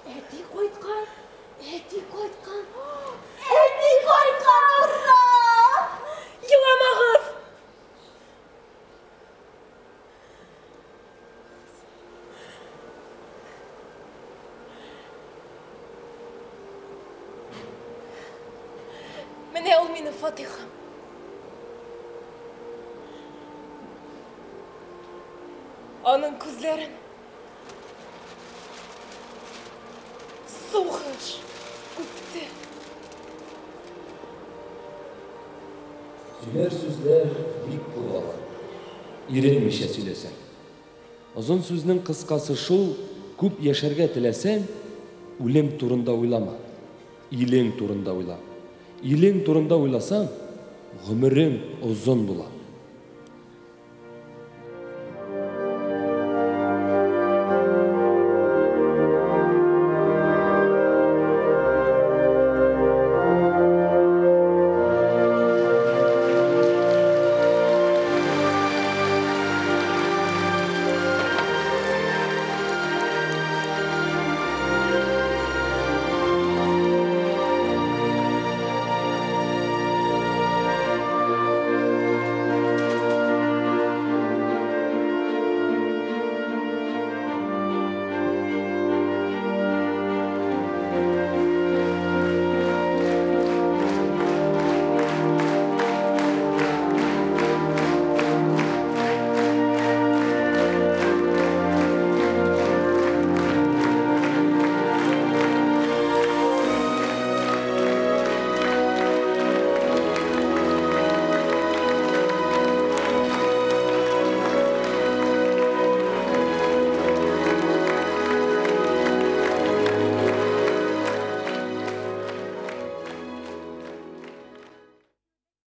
Speaker 5: Әти кайткан, әти кайткан. Әти кайткан, ура! Еламагыз! Менә ул минем Фатихым. Аның күзләрен сугыш үпте.
Speaker 4: Сөйләр сүзләр бик күп алар. Иренмичә сөйләсәң. Озын сүзнең кыскасы шул, күп яшәргә теләсәң, үлем турында уйлама. Илең турында уйла. Илең турында уйласаң, гомерең озын була.